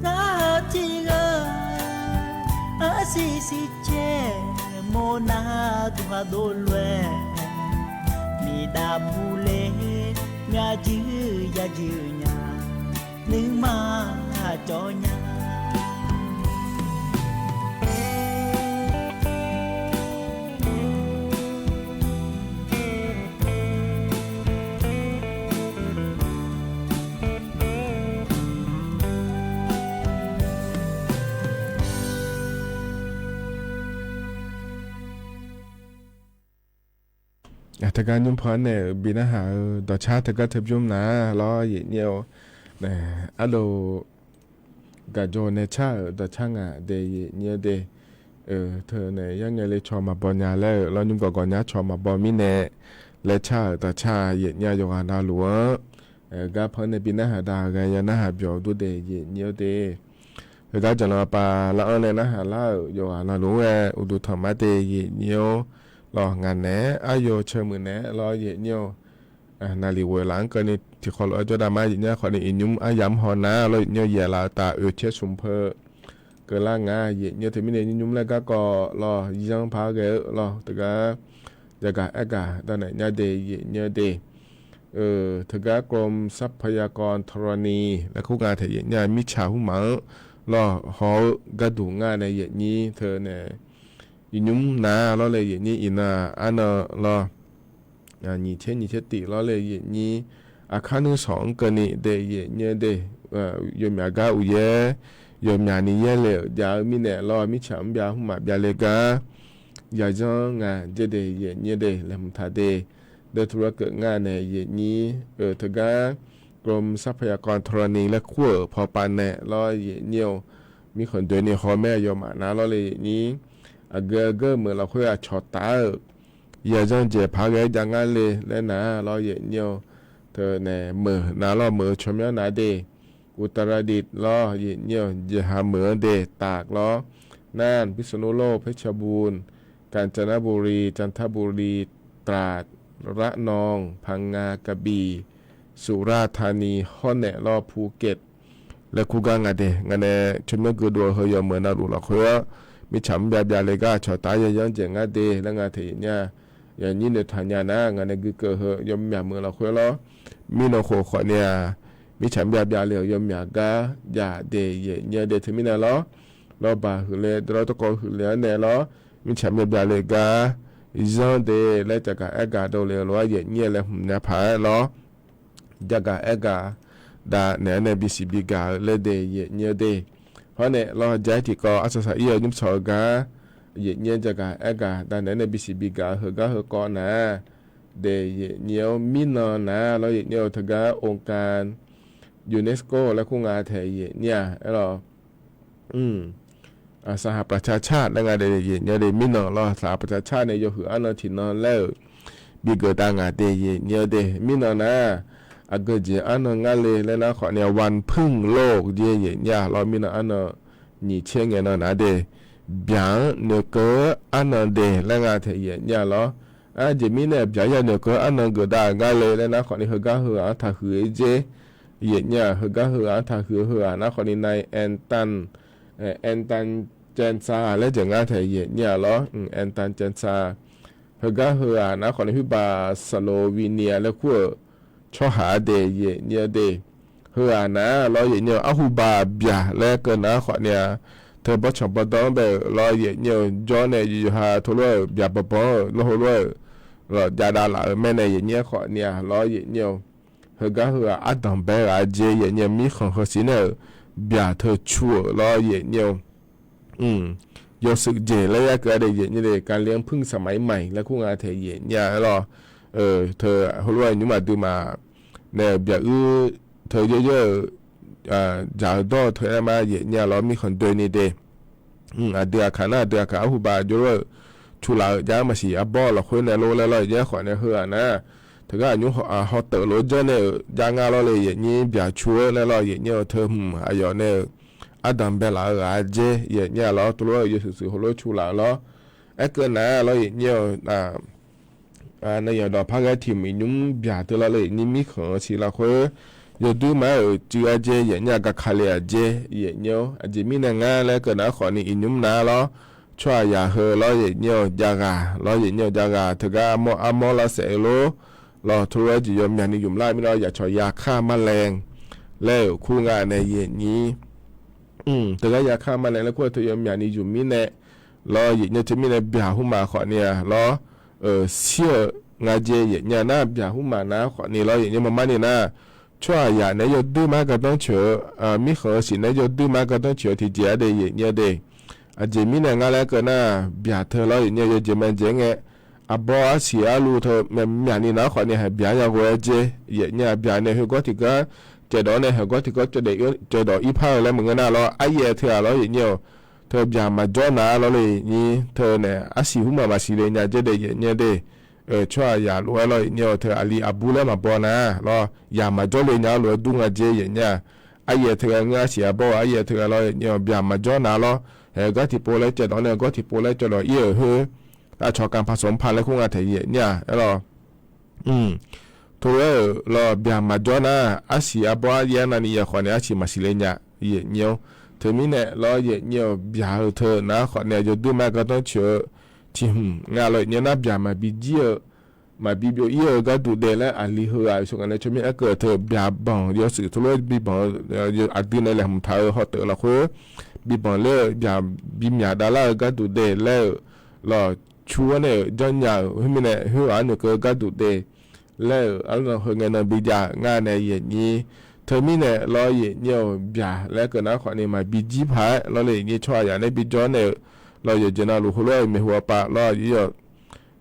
Ngar tiqghaq arsiq siqcaer mawrnar duqhaq dov lof-aer, miqdav puler myavjuir yajur nya, nuima cawv nya. Teugar nymr paw-anr nae-euq bi narhaq-eu dawqcar teugar teu bymr nar lawr, yaeqnyir-or. Arlof gaqjawr nae car-euq dawqcar ngaq de, yaeqnyir-eu de. Teunae yarngae le caw maqbaw nya laer-euq lawr, nymr gawqgawq nya caw maqbaw mirnae laer car-euq dawqcar yaeqnyir-a yawqghaq navluf-anr gar paw-anr nae bi narhaq da ghae ya narhaq byawq dur de, yaeqnyir-eu de. Heugar jaqlanq pav lar-anr nae narhaq lar-euq yawqghaq navluf-anr ghae uqduq tanq mar de, yaeqnyir-or. Lawr ngaq naeq-aer aryaw ceuq muiq naeq-aer lawr, yaeqnyir-or. Naqliq ghoeq laf-anr keuvni tiqkhawv lof-aer jawrdav ma, yaeqnyir khawfni iqnymr aryamq haw nar lawr, yaeqnyir-or, yaeqlaf-eu taf oeq caer smq peu keuvlar nga, yaeqnyir-or. Teumirnae nymrnymr laer garkawv lawr, yanr par ghae-eu lawr, teugar jagaq aergaq dawq naeq nya de, yaeqnyir-eu de. Teugar กรมทรัพยากรธรณี laer kur nga taeq yaeqnyir-a, mirtsaq hmqmaq-anr lawr haw-eu gharduq nga nae yaeqnyir teunae iqnymr nar lawr le, yaeqnyir iqnan arnan lawr nyiq tser nyiq tser tif lawr le, yaeqnyir aqkar nuisawq-anr keuvni de, yaeqnyir-eu de. Yawmyaq gar uqyaer yawmyaq ni yaerle-euq jav-eu mirnae lawr, mirtsaq mrbyav hmqmaq byav le gar yayanr nga jer de, yaeqnyir-eu de, laeqhmq taq de. Deuq tuvlar keuvngar nae yaeqnyir-euq teugar กรมทรัพยากรธรณี laer kur-euq pawpav nae lawr, yaeqnyir-or. Mirkhanq doeni haw maer yawmaf nar lawr le, yaeqnyir aqgeu aqgeu meuq lafkhoer aqcawq taf-euq yayanr dzaeq paq ghae-aer jav ngar le laer nar lawr, yaeqnyir-or. Teunae meuq nar lawr, meuq-eu tsawrmyanr nar de. Uqtaradir lawr, yaeqnyir-or, jeqha meuq-anr de taf lawr. Nar พิษณุโลก เพชรบูรณ์ กาญจนบุรี จันทบุรี ตราด ระนอง พังงา กระบี่ สุราษฎร์ธานี ฮอร์เน็ต lawr, ภูเก็ต laer kur gar nga de. Ngaq nae tsawrmyanr geudov-eu heu yawmeuq navluf lafkhoer-anr mirtsaq mrbyav byav le gar aqcawq taf-aer yayanr dzaeq ngar de laer nga taeq yaeqnyir-a. Yaeqnyir noeqtaq nya nar ngaq nae guikeuv heu yawmyaq meuq lafkhoer lawr, mirnan khof khawfni-aq, mirtsaq mrbyav byav le-euq yawmyaq gar jav de, yaeqnyir-eu de. Teumirnae lawr, lawrbaq huiqle dawrlawr tawrkawv huiqle-anr nae lawr, mirtsaq mrbyav byav le gar zanr de laer jagaq aergaq dovle-eu lof-aer yaeqnyir-a laeqhmq nya paq-aer lawr, jagaq aergaq dav naeq-aer nae bisiq bigaq-eu laer de, yaeqnyir-eu de. Hawr nae lawr, ja-aer tiqkawv arsaq saq-ir-eu nymr tsawq-eu gar yaeqnyir-a jagaq aergaq dav naeq-aer nae bisiq bigaq-eu heugar heukawv nar de, yaeqnyir-or. Mirnan nar lawr, yaeqnyir-eu teugar องค์การ UNESCO laer kur nga taeq yaeqnyir-a, aerlawr สหประชาชาติ laer nga de, yaeqnyir-eu de. Mirnan lawr, สหประชาชาติ nae yawhuiq arnan tiqnan laer-euq bigeuf dav ngaq de, yaeqnyir-eu de. Mirnan nar aqgeujeq arnan ngar le laer nar khawfni-aq, วันพึ่งโลก jer yaeqnyir-a lawr, mirnan arnan nyiq tser ngae nan nar de. Byaq-anr noeqkeuv-eu arnan de laer nga taeq yaeqnyir-a lawr. Aqjeq mirnae byaq-anr ya noeqkeuv-eu arnan geuf dav ngar le laer nar khawfni heugar heu-aq-anr taqhuiq-ir jer. Yaeqnyir-aq, heugar heu-aq-anr taqhuiq-eu heu-aq nar khawfni ใน แอนตัน แอนตันแจนซา laer jeq ngar taeq yaeqnyir-a lawr, แอนตันแจนซา heugar heu-aq nar khawfni ทวีปสโลวีเนีย laer kur-euq tsawrhaq-a de, yaeqnyir-eu de. Heu-aq nar lawr, yaeqnyir-eu arhu baq byaq laer keuv nar khawfni-aq, teu bawrtsanq bawrdanr-anr bae-euq lawr, yaeqnyir-eu jawr nae yawqha teulof-aer-euq byaq bawqbanq-euq lawr, heulof-aer-euq lawq jav dav laf-euq mae nae yaeqnyir-aer khawfni-aq lawr, yaeqnyir-eu heugar heu-aq ardanq bae ghaq jer, yaeqnyir-eu mirkhanq heusiq nae-euq byaq teu cu-euq lawr, yaeqnyir-eu yawshuif jeq laer yar keuv-a de, yaeqnyir de. การเลี้ยงผึ้งสมัยใหม่ laer kur nga taeq yaeqnyir-a, aerlawr teu heulof-aer nymr aqduimaf nae-euq byaq-uir teu yaeryar-euq dzaq-eu dawr-eu teu aer ma, yaeqnyir-a lawr, mirkhanq doeni de. Aqdui aqkaq nar aqdui aqkaq arhu baq jawrlor-euq cu laf-euq jav-anr maqsiq arbawr lafkhoer nae lor laer lawr, yaeqnyir-aer khawfni heu-aq nar teugar aqnymr haw teuf lof-aer janrnaeq-euq jav ngar lawr le, yaeqnyir byaq cu-eu laer lawr, yaeqnyir-eu teu hmq aqyawf nae-euq ardanq bae laf-eu ghaq jer, yaeqnyir-a lawr, teulof-aer-euq yawshuif shuif heulof-aer cu laf-eu lawr. Aerkeuv nar lawr, yaeqnyir-eu nar yawqdawq par ghae tiq hmq iqnymr byaq teu lawr le, yaeqnyir mirkhanq-eu siq lafkhoer yawduir ma-aer-euq cuiv-a jer, yaeqnyir-a gaqkale-aq jer, yaeqnyir-or. Aqjeq mirnae ngar laer keuv nar khawfni iqnymr nar lawr, tsawrhaqzaq heu lawr, yaeqnyir-eu jav ghaq lawr, yaeqnyir-eu jav ghaq teugar armawr armawr lavsaef-eu lor lawr, teulof-aer jeq yawmyaq ni ymq lar mirnae lawr, yaqcawq yakar marlae laer-euq kur nga nae yaeqnyir teugar yakar marlae laer kur-eu teu yawmyaq ni ymq mirnae lawr, yaeqnyir teumirnae byaq hmq maf khawfni-aq lawr, shir-euq nga jer, yaeqnyir-a nar byaq hmq maf nar khawfni lawr, yaeqnyir mar mar ni nar tsawrhaqzaq naeq-aer yawduir ma-aer gardanr coeq-eu, mirkhanq-eu siq naeq-aer yawduir ma-aer gardanr coeq-eu tiqjeq-a de, yaeqnyir de. Aqjeq mirnae ngar laer keuv nar byaq teu lawr, yaeqnyir-eu yawjeq ma jeq-aer ngae arbawr arsiq arluv teu myaqmyaq ni nar khawf ni haeq byaq-anr ya ghoe-aer jer yaef nyir-a. Byaq nae khoergawr tiqgar caevdawq-awr nae haeqgawr tiqgar caevdawq ir par-eu laer maqngeur nar lawr, aryaev teughaq lawr yaef nyir-awq. Teu byaq maqjawr nar lawr le nyir teu nae arsiq hmq maq maqsiq le nya jer de yaef nyir de. Tsawrhaqzaq lof-aer lawr yaef nyir-awq. Teu aqli aqbur laer maqbaw nar lawr, yaq maqjawr le nya-eu lof-aer dur nga jer yaef nyir-a. Aryaev teughaq ngeur arsiq arbawr-eu aryaev teughaq lawr yaef nyir-awq. Byaq maqjawr nar lawr, haeq gar tiqpov laer caevdawq-awr nae gar tiqpov laer caevdawq ir-euq khoer, aqcawq kanq paq sanq par laer kur nga taeq yaef nyir-a. Aerlawr, tov-aer-euq lawr byaq maqjawr nar, arsiq arbawr aryaev navni yaef khawf nae arsiq maqsiq le nya yaef nyir-awr. Teumirnae lawr yaef nyir-awq. Byaq-eu teu nar khawf nae yawduir ma-aer gardanr coeq-eu tiq hmq nga lawr yaef nyir nar, byaq maqbi jir-eu maqbi byov ir-eu gharduq daef laer aqli heughaq yawshaw ngaq nae tsawrmyanr aerkeuv-euq teu byaq banq yawshuif teulof-aer bi banq-eu aqdui nae laeqhmq taq-eu hawteuf lafkhoer bi banq ler-eu byaq bi myaq davlar-eu gharduq daef laer-euq lawr, cu-awr nae-euq janrnya-euq khoermirnae khoerghaq-anr noeqkeuv gharduq daef laer-euq arnan heu ngae nan bijav nga nae yaef nyir. Teumirnae lawr yaef nyir-awq. Byaq laer keuv nar khawf ni maqbi jir paq-aer lawr le nyir tsawrhaqzaq nae bijawr nae-euq lawr yawqjeq navluf heulof-aer maeqhu-awr pav lawr yaef nyir-awq.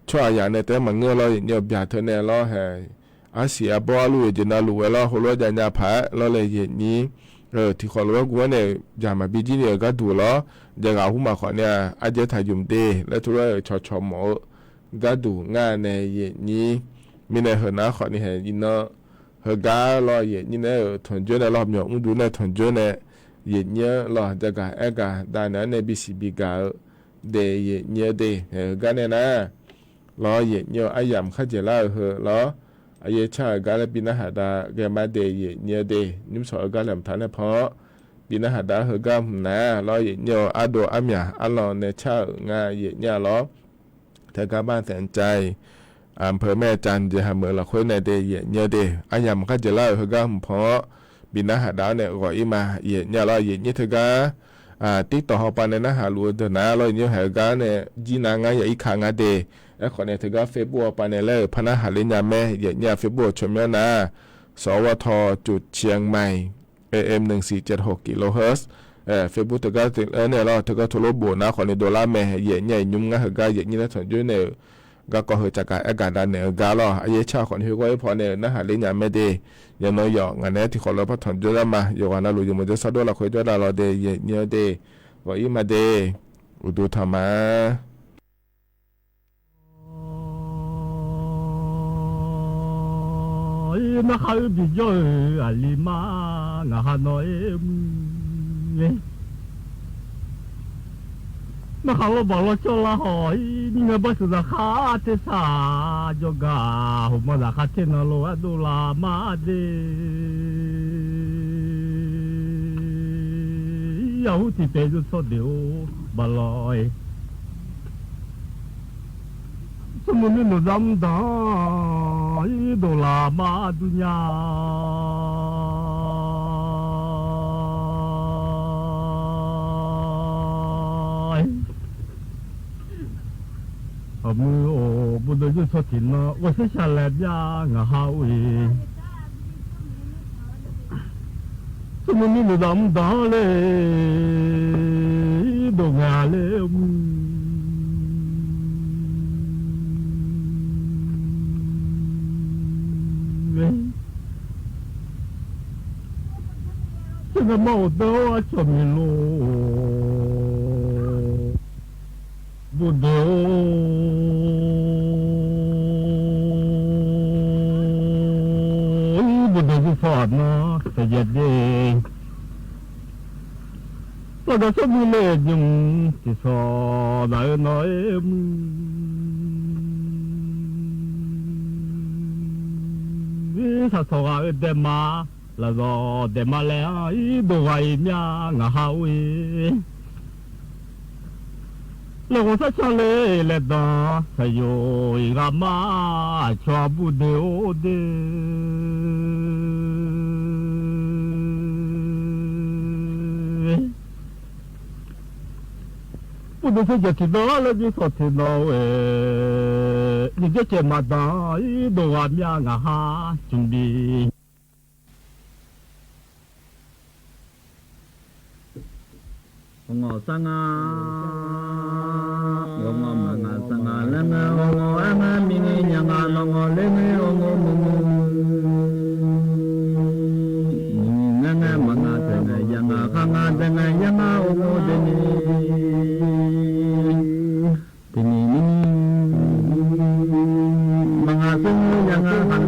Tsawrhaqzaq nae taef-aer maqngeur lawr yaef nyir-awq. Byaq teu nae lawr haeq arsiq arbawr arluv yawqjeq navluf-aer lawr heulof-aer javnya paq-aer lawr le yaef nyir. Tiqkhawf lof-aer guv-aer nae-euq byaq maqbi jir ni-euq gharduq lawr, jav ghaq hmq maq khawf nae-a, arjaer taq ymq de laer tov lof-aer-euq cawqcawq mawf-eu gharduq nga nae yaef nyir. Mirnae heu nar khawf ni haeq iqnan heugar lawr yaef nyir nae-euq tanqjoer nae lawr, myawq mr dur nae tanqjoer nae yaef nyir-anr lawr, jav gaq aer gaq davnaeq-anr nae bisiq bigaq-eu daef yaef nyir-eu de. Haeq heugar nae nar lawr yaef nyir-awq. Aryamq kharjaeq lar-eu heu lawr, aryaer car-euq gar laer bi narhaq dav ghae mar de yaef nyir-eu de. Nymrshawq-eu gar laeqhmq taq nae pan-awr bi narhaq dav-ar heugar hmq nar lawr yaef nyir-awq. Ardov armyaq arlan nae car-euq nga yaef nyir-a lawr. Teugar bar taef-anr cav-iq, aqpeu mae cav jeq haq meuq lafkhoer nae de yaef nyir-eu de. Aryamq kharjaeq lar-euq heugar hmq pan-awr bi narhaq dav-ar nae ghawq ir ma yaef nyir-a lawr. Yaef nyir teugar TikTok hawpav nae narhaq luf-eu deuq nar lawr yaef nyir haeq-eu gar nae jir nar ngar ya ir ka ngar de. Aerkhawf nae teugar Facebook hawpav nae laer-euq par narhaq ler nya mae yaef nyir-a. Facebook-euq tsawrmyanr nar sawr ghawr taw coq ciangmai AM หนึ่งสี่เจ็ดหก kilohertz. Facebook teugar nae lawr teugar tov lof bof nar khawf ni dovlar mae yaef nyir-a. Iqnymr ngar heugar yaef nyir nae tanqjoer nae-euq garkawv heu caqgaq aer gaq davnaeq-eu gar lawr, aryaer car khawf ni khoerghawr-ir paw nae-euq narhaq ler nya mae de. Yawqnan yawf ngaq naeq-aer tiqkhawf lof-aer par tanqjoer lar ma. Yawqghaq navluf yawmuiq jawrshar dov lafkhoer jawr dav lawr de yaef nyir-eu de. Ghawq ir ma de. Uqduq tanq ma. Narhaq-eu bijawr-euq aqli mar ngaq ha nawr-aer mr-e. Narhaq lawrbaq lawrcawv lar haw-ir, nymr ngae bar sheuq zaqkhav tersaq jawrgar, hawq ma zaqkhav ter nan lof-aer dovlar ma de. Yaqhur tiqpaeq yawtsawr deuq-or baqlawr-e. Smrmuiq nuinoeq zar mr danq-anr irdov laf mar dur nya. Aqmuiq-or, bawqdeuq yawtsawr tiqnan ghawqshaq shaqlaeq byav ngaq ha-or-e. Smrmuiq nuinoeq zar mr danq-anr le, irdov ngae-a le mr-e. Tser ngae mar-or deuq-or, arcawq miq lor. Bawqdeuq-or, bawqdeuq zirsaw aqnan taeqyaeq de. Lawqdaq sawrbuq le nymq tiqsawq zaq-eu nawq-aer mr. Irsaq sawq ghaq-eu daema, lafzawq daema laer-anr irdov ghaq-iq myav ngaq ha-or-e. Laeqhmq sar can le laeqdanq saqyoq-iq ghaq mar, aqcawq aqbur deuq-or de. Bawqdeuq tser jaq tiqnan laer bi sawq tiqnan-aer, nyiq dzer caev maqdanq irdov ghaq myav ngaq ha cmq bi. Ghawqngawq sar nga, ghawqngawq maqngaq sar nga laer ngae, ghawqngawq-aer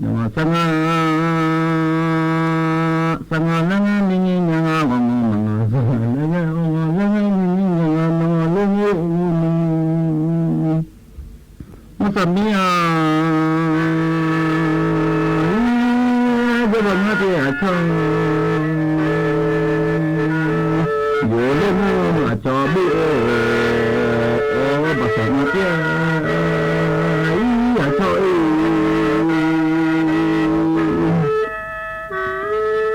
Nya nga sar nga, sar nga laer ngar mirnyir nya nga, ghawqmawq maqnga sar nga laer ngar, ghawqmawq laer ngar mirnyir nya nga, maqnga laer ngar, maqsaq mir-a. Jawrbaw ngar pyeuf aqcawq, yawf laer ngar aqcawq bof-eu, baqsaq ngar pyeuf-a, ir aqcawq-e.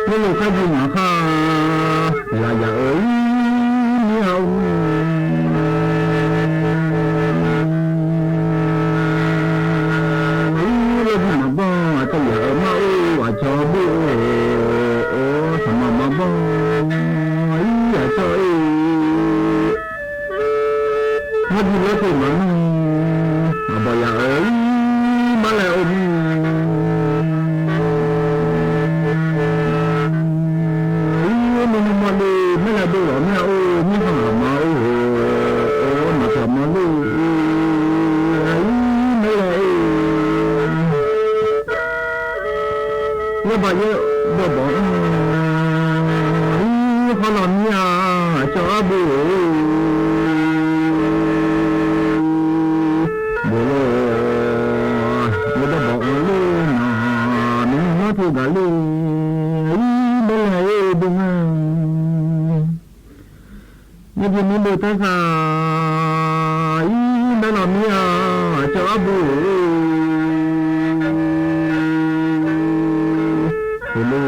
Khoerlof kharjiq ngaq khar, lafyaq-euq ir mir-a or. Ir laer bi maqbanr aqcawq yaf-euq mar or, aqcawq bof-eu, saqmaq maqbanr ir aqcawq-e. Marbi lawrteq maqnmr, aqbawq yaf-euq ir mar laer or mir. Ir nuinui mawrle maer laer dov lawq mir-a or, mirkhanq aqma or, maqpyawq mawrle ir maer laer or. Yawbaq yaer dawbawq-anr, ir khawr lawq mir-a, aqcawq arbof-eu, bof lor, yawdawr dawq-anr ler naq, nuinui mawr teu gaq ler, ir maer laer or dov ngar. Ngar bi mir dov taer sar, ir maer lawq mir-a, aqcawq arbof-eu, bof lor,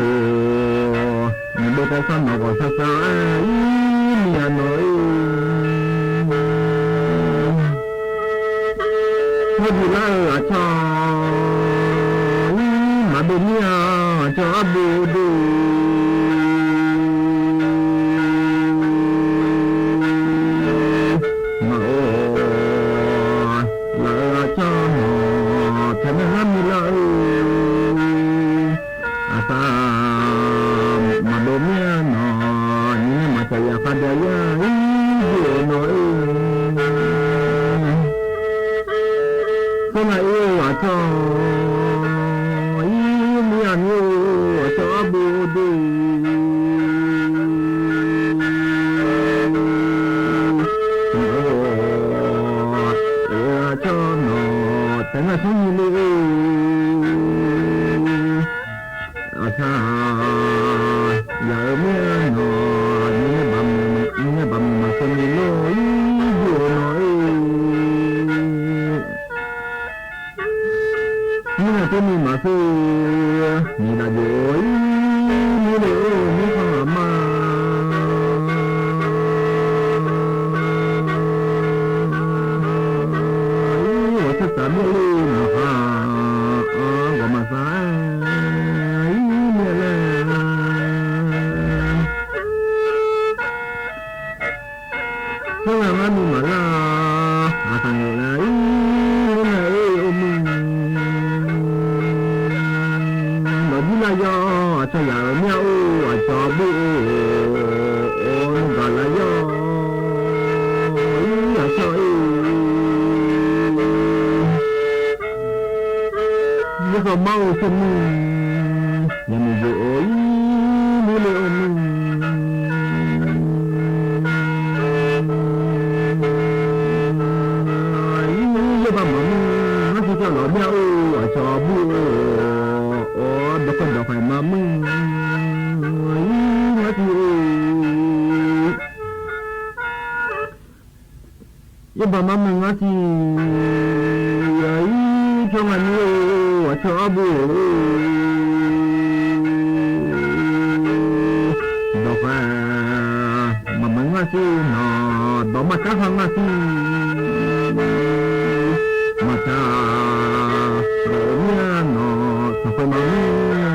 ngar dov taer sar nawq ghawq sar sar-aer, ir mir-a nawq-e. Hawrduq lar-eu aqcawq, ir maqdov mir-a, aqcawq arbof dov. Ngaq-or, laf-eu aqcawq nawq taeq nae ngar mi lar-eu, aqsar maqdov mir-a nawq, nymr nae maqtaq yaf khavdav yar ir dov-eu nawq-e. Khoernav ir-eu aqcawq, ir mir-a mir-eu aqcawq arbof dov. Aqcawq nawq taeq ngar smrnyi le-eu, aqsar yaf-euq mir-a nawq, nymr nae baq mq maqshawr ni lor ir dov-eu nawq-e. Mirnae tov ni maqshawr, nyiq daf jov-ir mir le-or, mirkhanq aqma. Ir ghawqshaq saq mir le naqha, ghawqmaqsaq-aer ir mir laer. Khoerngae ngar nuima lar, aqkaq ngaeq laer ir, khoerngae-eu or muir. Lawqjir lar yar, aqcawq yaf-euq mir-a or, aqcawq bof-eu, or nuigaq lar yar, ir aqcawq-e. Mirkhanq mar-eu smrmuiq, yaqmiq jov-ir mir le or muir. Ir yaerbav maqmuir, ngar siq pyawv lawq mir-a or, aqcawq bof-eu, or dawqkhaeq dawqkhaeq maqmuir, ir ngar siq-or. Yaerbav maqmuir ngar siq, ir pyawr ngaq mir-or, aqcawq arbof-eu, dawqkhaeq maqmuir ngar siq nawq, dawq maqtar khar ngar siq, maqtar dawq-eu mir-a nawq, tanqkhaeq maqmuir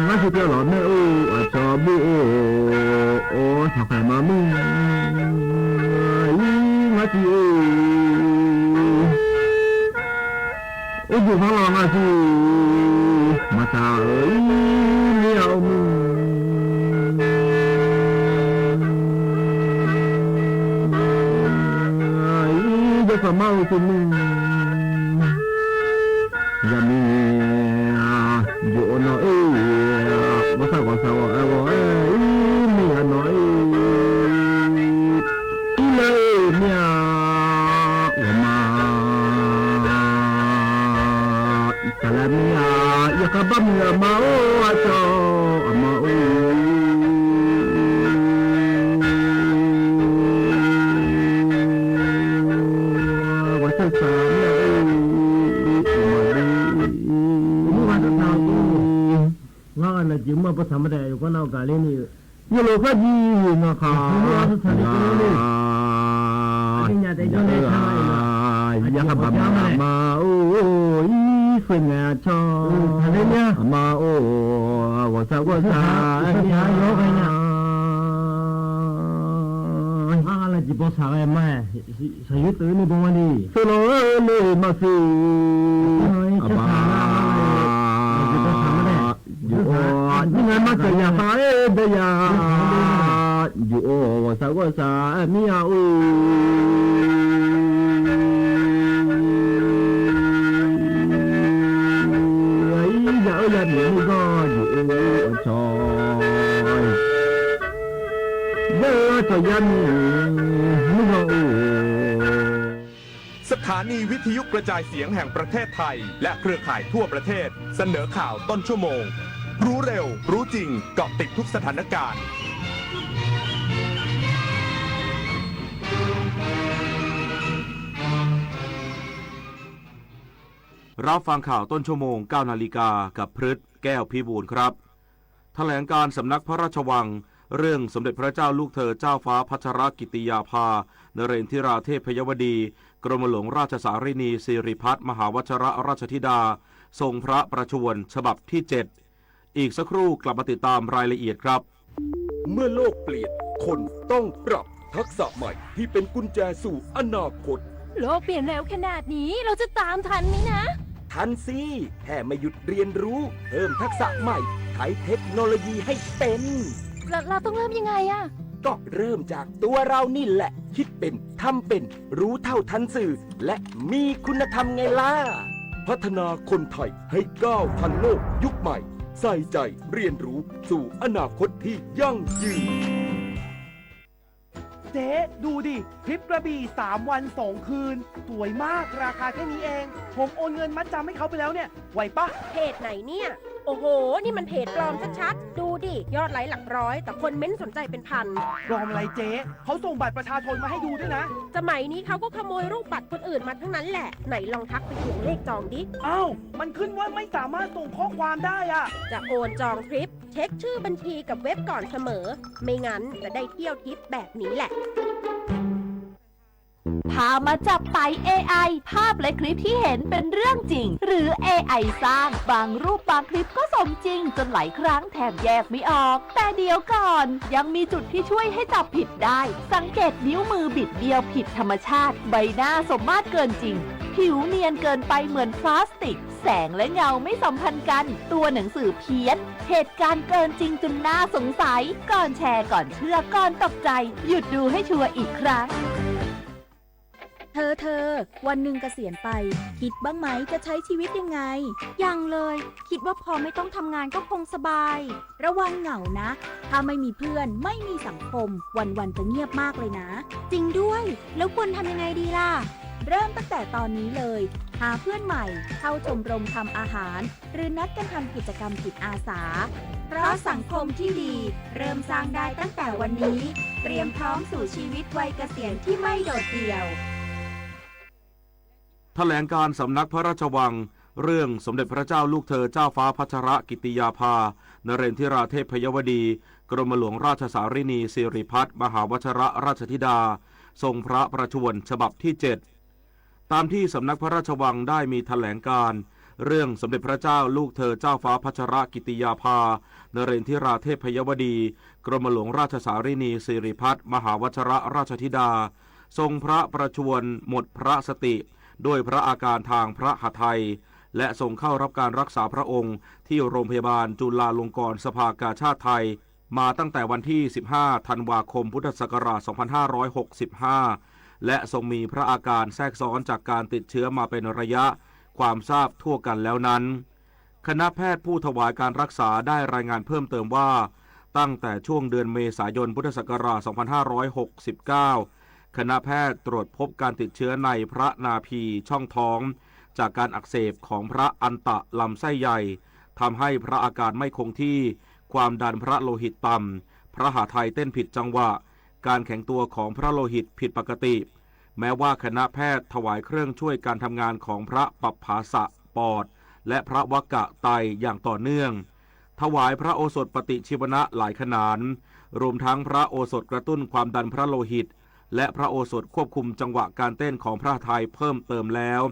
ngar siq pyawr lawq mae or, aqcawq bof-or, tanqkhaeq maqmuir ir ngar siq-or. Urduq khanr lawq ngar siq, maqtaq-euq ir mir-a or muir. Mar-eu teumirnae, zaqmiq jov-awr nawr-eu, ghawqshaq ghawqshaq ghawq-aer ghawq-aer ir mir-a nawr-eu, ir laer-eu mir-a, ghawqma saqlaer mir-a, yawkhav bar muiq aqma-or, aqcawq aqma-or, ghawqshaq ghawqshaq mir-a, ghawqma, ngar ghaq naqjeq mr-a bawsaq ma daef yawqgar nav-eu gaqler ni-eu, yawlof kharjir ngaq khaq, yawkhav baq ma aqma-or, ir sheuq ngaeq-a cawq, aqma-or, ghawqshaq ghawqshaq-aer mir-a, ngar ghaq naqjeq bawsaq ghae ma-aer, shaqyoer teuv ni baw ma ni, sheuq lawq-eu le maqsiq, aqma, jov-awr, nymr ngae marceuq yaqkhav-aer daef ya, jov-awr, ghawqshaq ghawqshaq-aer mir-a-or, ir ya-eu yamiq nuirganr jov-or, aqcawq, ya-eu aqcawq yamiq nuirganr-or. สถานีวิทยุกระจายเสียงแห่งประเทศไทย และเครือข่ายทั่วประเทศ เสนอข่าวต้นชั่วโมง รู้เร็ว รู้จริง เกาะติดทุกสถานการณ์ รับฟังข่าวต้นชั่วโมง เก้านาฬิกา กับพฤษ แก้วพิบูลย์ครับ แถลงการสำนักพระราชวัง เรื่องสมเด็จพระเจ้าลูกเธอเจ้าฟ้าพัชรกิติยาภา นเรนทิราเทพยวดี กรมหลวงราชสารินีสิริพัฒน์มหาวัชรราชธิดา ทรงพระประชวรฉบับที่เจ็ด อีกสักครู่กลับมาติดตามรายละเอียดครับ เมื่อโลกเปลี่ยน คนต้องปรับทักษะใหม่ที่เป็นกุญแจสู่อนาคต โลกเปลี่ยนเร็วขนาดนี้ เราจะตามทันไหมนะ ทันสิ แค่ไม่หยุดเรียนรู้ เพิ่มทักษะใหม่ ใช้เทคโนโลยีให้เป็น เรา เราต้องเริ่มยังไงอะ ก็เริ่มจากตัวเรานี่แหละ คิดเป็น ทำเป็น รู้เท่าทันสื่อ และมีคุณธรรมไงล่ะ พัฒนาคนไทยให้ก้าวทันโลกยุคใหม่ ใส่ใจเรียนรู้สู่อนาคตที่ยั่งยืน เจ๊ ดูดิ ทริปกระบี่ สามวันสองคืน สวยมาก ราคาแค่นี้เอง ผมโอนเงินมัดจำให้เขาไปแล้วเนี่ย ไหวปะ เพจไหนเนี่ย โอ้โห นี่มันเพจปลอมชัดๆ ดูดิ ยอดไลค์หลักร้อย แต่คนเม้นต์สนใจเป็นพัน ปลอมอะไรเจ๊ เขาส่งบัตรประชาชนมาให้ดูด้วยนะ สมัยนี้เขาก็ขโมยรูปบัตรคนอื่นมาทั้งนั้นแหละ ไหนลองทักไปทวงเลขจองดิ อ้าว มันขึ้นว่าไม่สามารถส่งข้อความได้อะ จะโอนจองทริป เช็คชื่อบัญชีกับเว็บก่อนเสมอ ไม่งั้นจะได้เที่ยวทริปแบบนี้แหละ พามาจับไต เอไอ ภาพและคลิปที่เห็นเป็นเรื่องจริง หรือ เอไอ สร้าง บางรูปบางคลิปก็สมจริงจนหลายครั้งแทบแยกไม่ออก แต่เดี๋ยวก่อน ยังมีจุดที่ช่วยให้จับผิดได้ สังเกตนิ้วมือบิดเบี้ยวผิดธรรมชาติ ใบหน้าสมมาตรเกินจริง ผิวเนียนเกินไปเหมือนพลาสติก แสงและเงาไม่สัมพันธ์กัน ตัวหนังสือเพี้ยน เหตุการณ์เกินจริงจนน่าสงสัย ก่อนแชร์ ก่อนเชื่อ ก่อนตกใจ หยุดดูให้ชัวร์อีกครั้ง เธอ เธอ วันหนึ่งเกษียณไป คิดบ้างไหมจะใช้ชีวิตยังไง ยังเลย คิดว่าพอไม่ต้องทำงานก็คงสบาย ระวังเหงานะ ถ้าไม่มีเพื่อน ไม่มีสังคม วันๆ จะเงียบมากเลยนะ จริงด้วย แล้วควรทำยังไงดีล่ะ เริ่มตั้งแต่ตอนนี้เลย หาเพื่อนใหม่ เข้าชมรมทำอาหาร หรือนัดกันทำกิจกรรมจิตอาสา เพราะสังคมที่ดี เริ่มสร้างได้ตั้งแต่วันนี้ เตรียมพร้อมสู่ชีวิตวัยเกษียณที่ไม่โดดเดี่ยว แถลงการสำนักพระราชวัง เรื่องสมเด็จพระเจ้าลูกเธอเจ้าฟ้าพัชรกิติยาภา นเรนทิราเทพยวดี กรมหลวงราชสารินีสิริพัฒน์มหาวชรราชธิดา ทรงพระประชวรฉบับที่เจ็ด ตามที่สำนักพระราชวังได้มีแถลงการ เรื่องสมเด็จพระเจ้าลูกเธอเจ้าฟ้าพัชรกิติยาภา นเรนทิราเทพยวดี กรมหลวงราชสารินีสิริพัฒน์มหาวชรราชธิดา ทรงพระประชวรหมดพระสติ ด้วยพระอาการทางพระหทัย และทรงเข้ารับการรักษาพระองค์ที่โรงพยาบาลจุฬาลงกรณ์สภากาชาดไทย มาตั้งแต่วันที่ สิบห้า ธันวาคม พุทธศักราช สองพันห้าร้อยหกสิบห้า และทรงมีพระอาการแทรกซ้อนจากการติดเชื้อมาเป็นระยะ ความทราบทั่วกันแล้วนั้น คณะแพทย์ผู้ถวายการรักษาได้รายงานเพิ่มเติมว่า ตั้งแต่ช่วงเดือนเมษายนพุทธศักราช สองพันห้าร้อยหกสิบเก้า คณะแพทย์ตรวจพบการติดเชื้อในพระนาภีช่องท้อง จากการอักเสบของพระอันตะลำไส้ใหญ่ ทำให้พระอาการไม่คงที่ ความดันพระโลหิตต่ำ พระหาไทยเต้นผิดจังหวะ การแข็งตัวของพระโลหิตผิดปกติ แม้ว่าคณะแพทย์ถวายเครื่องช่วยการทำงานของพระปัปภาสะปอด และพระวักกะไตอย่างต่อเนื่อง ถวายพระโอสถปฏิชีวนะหลายขนาน รวมทั้งพระโอสถกระตุ้นความดันพระโลหิต และพระโอสถควบคุมจังหวะการเต้นของพระหาไทยเพิ่มเติมแล้ว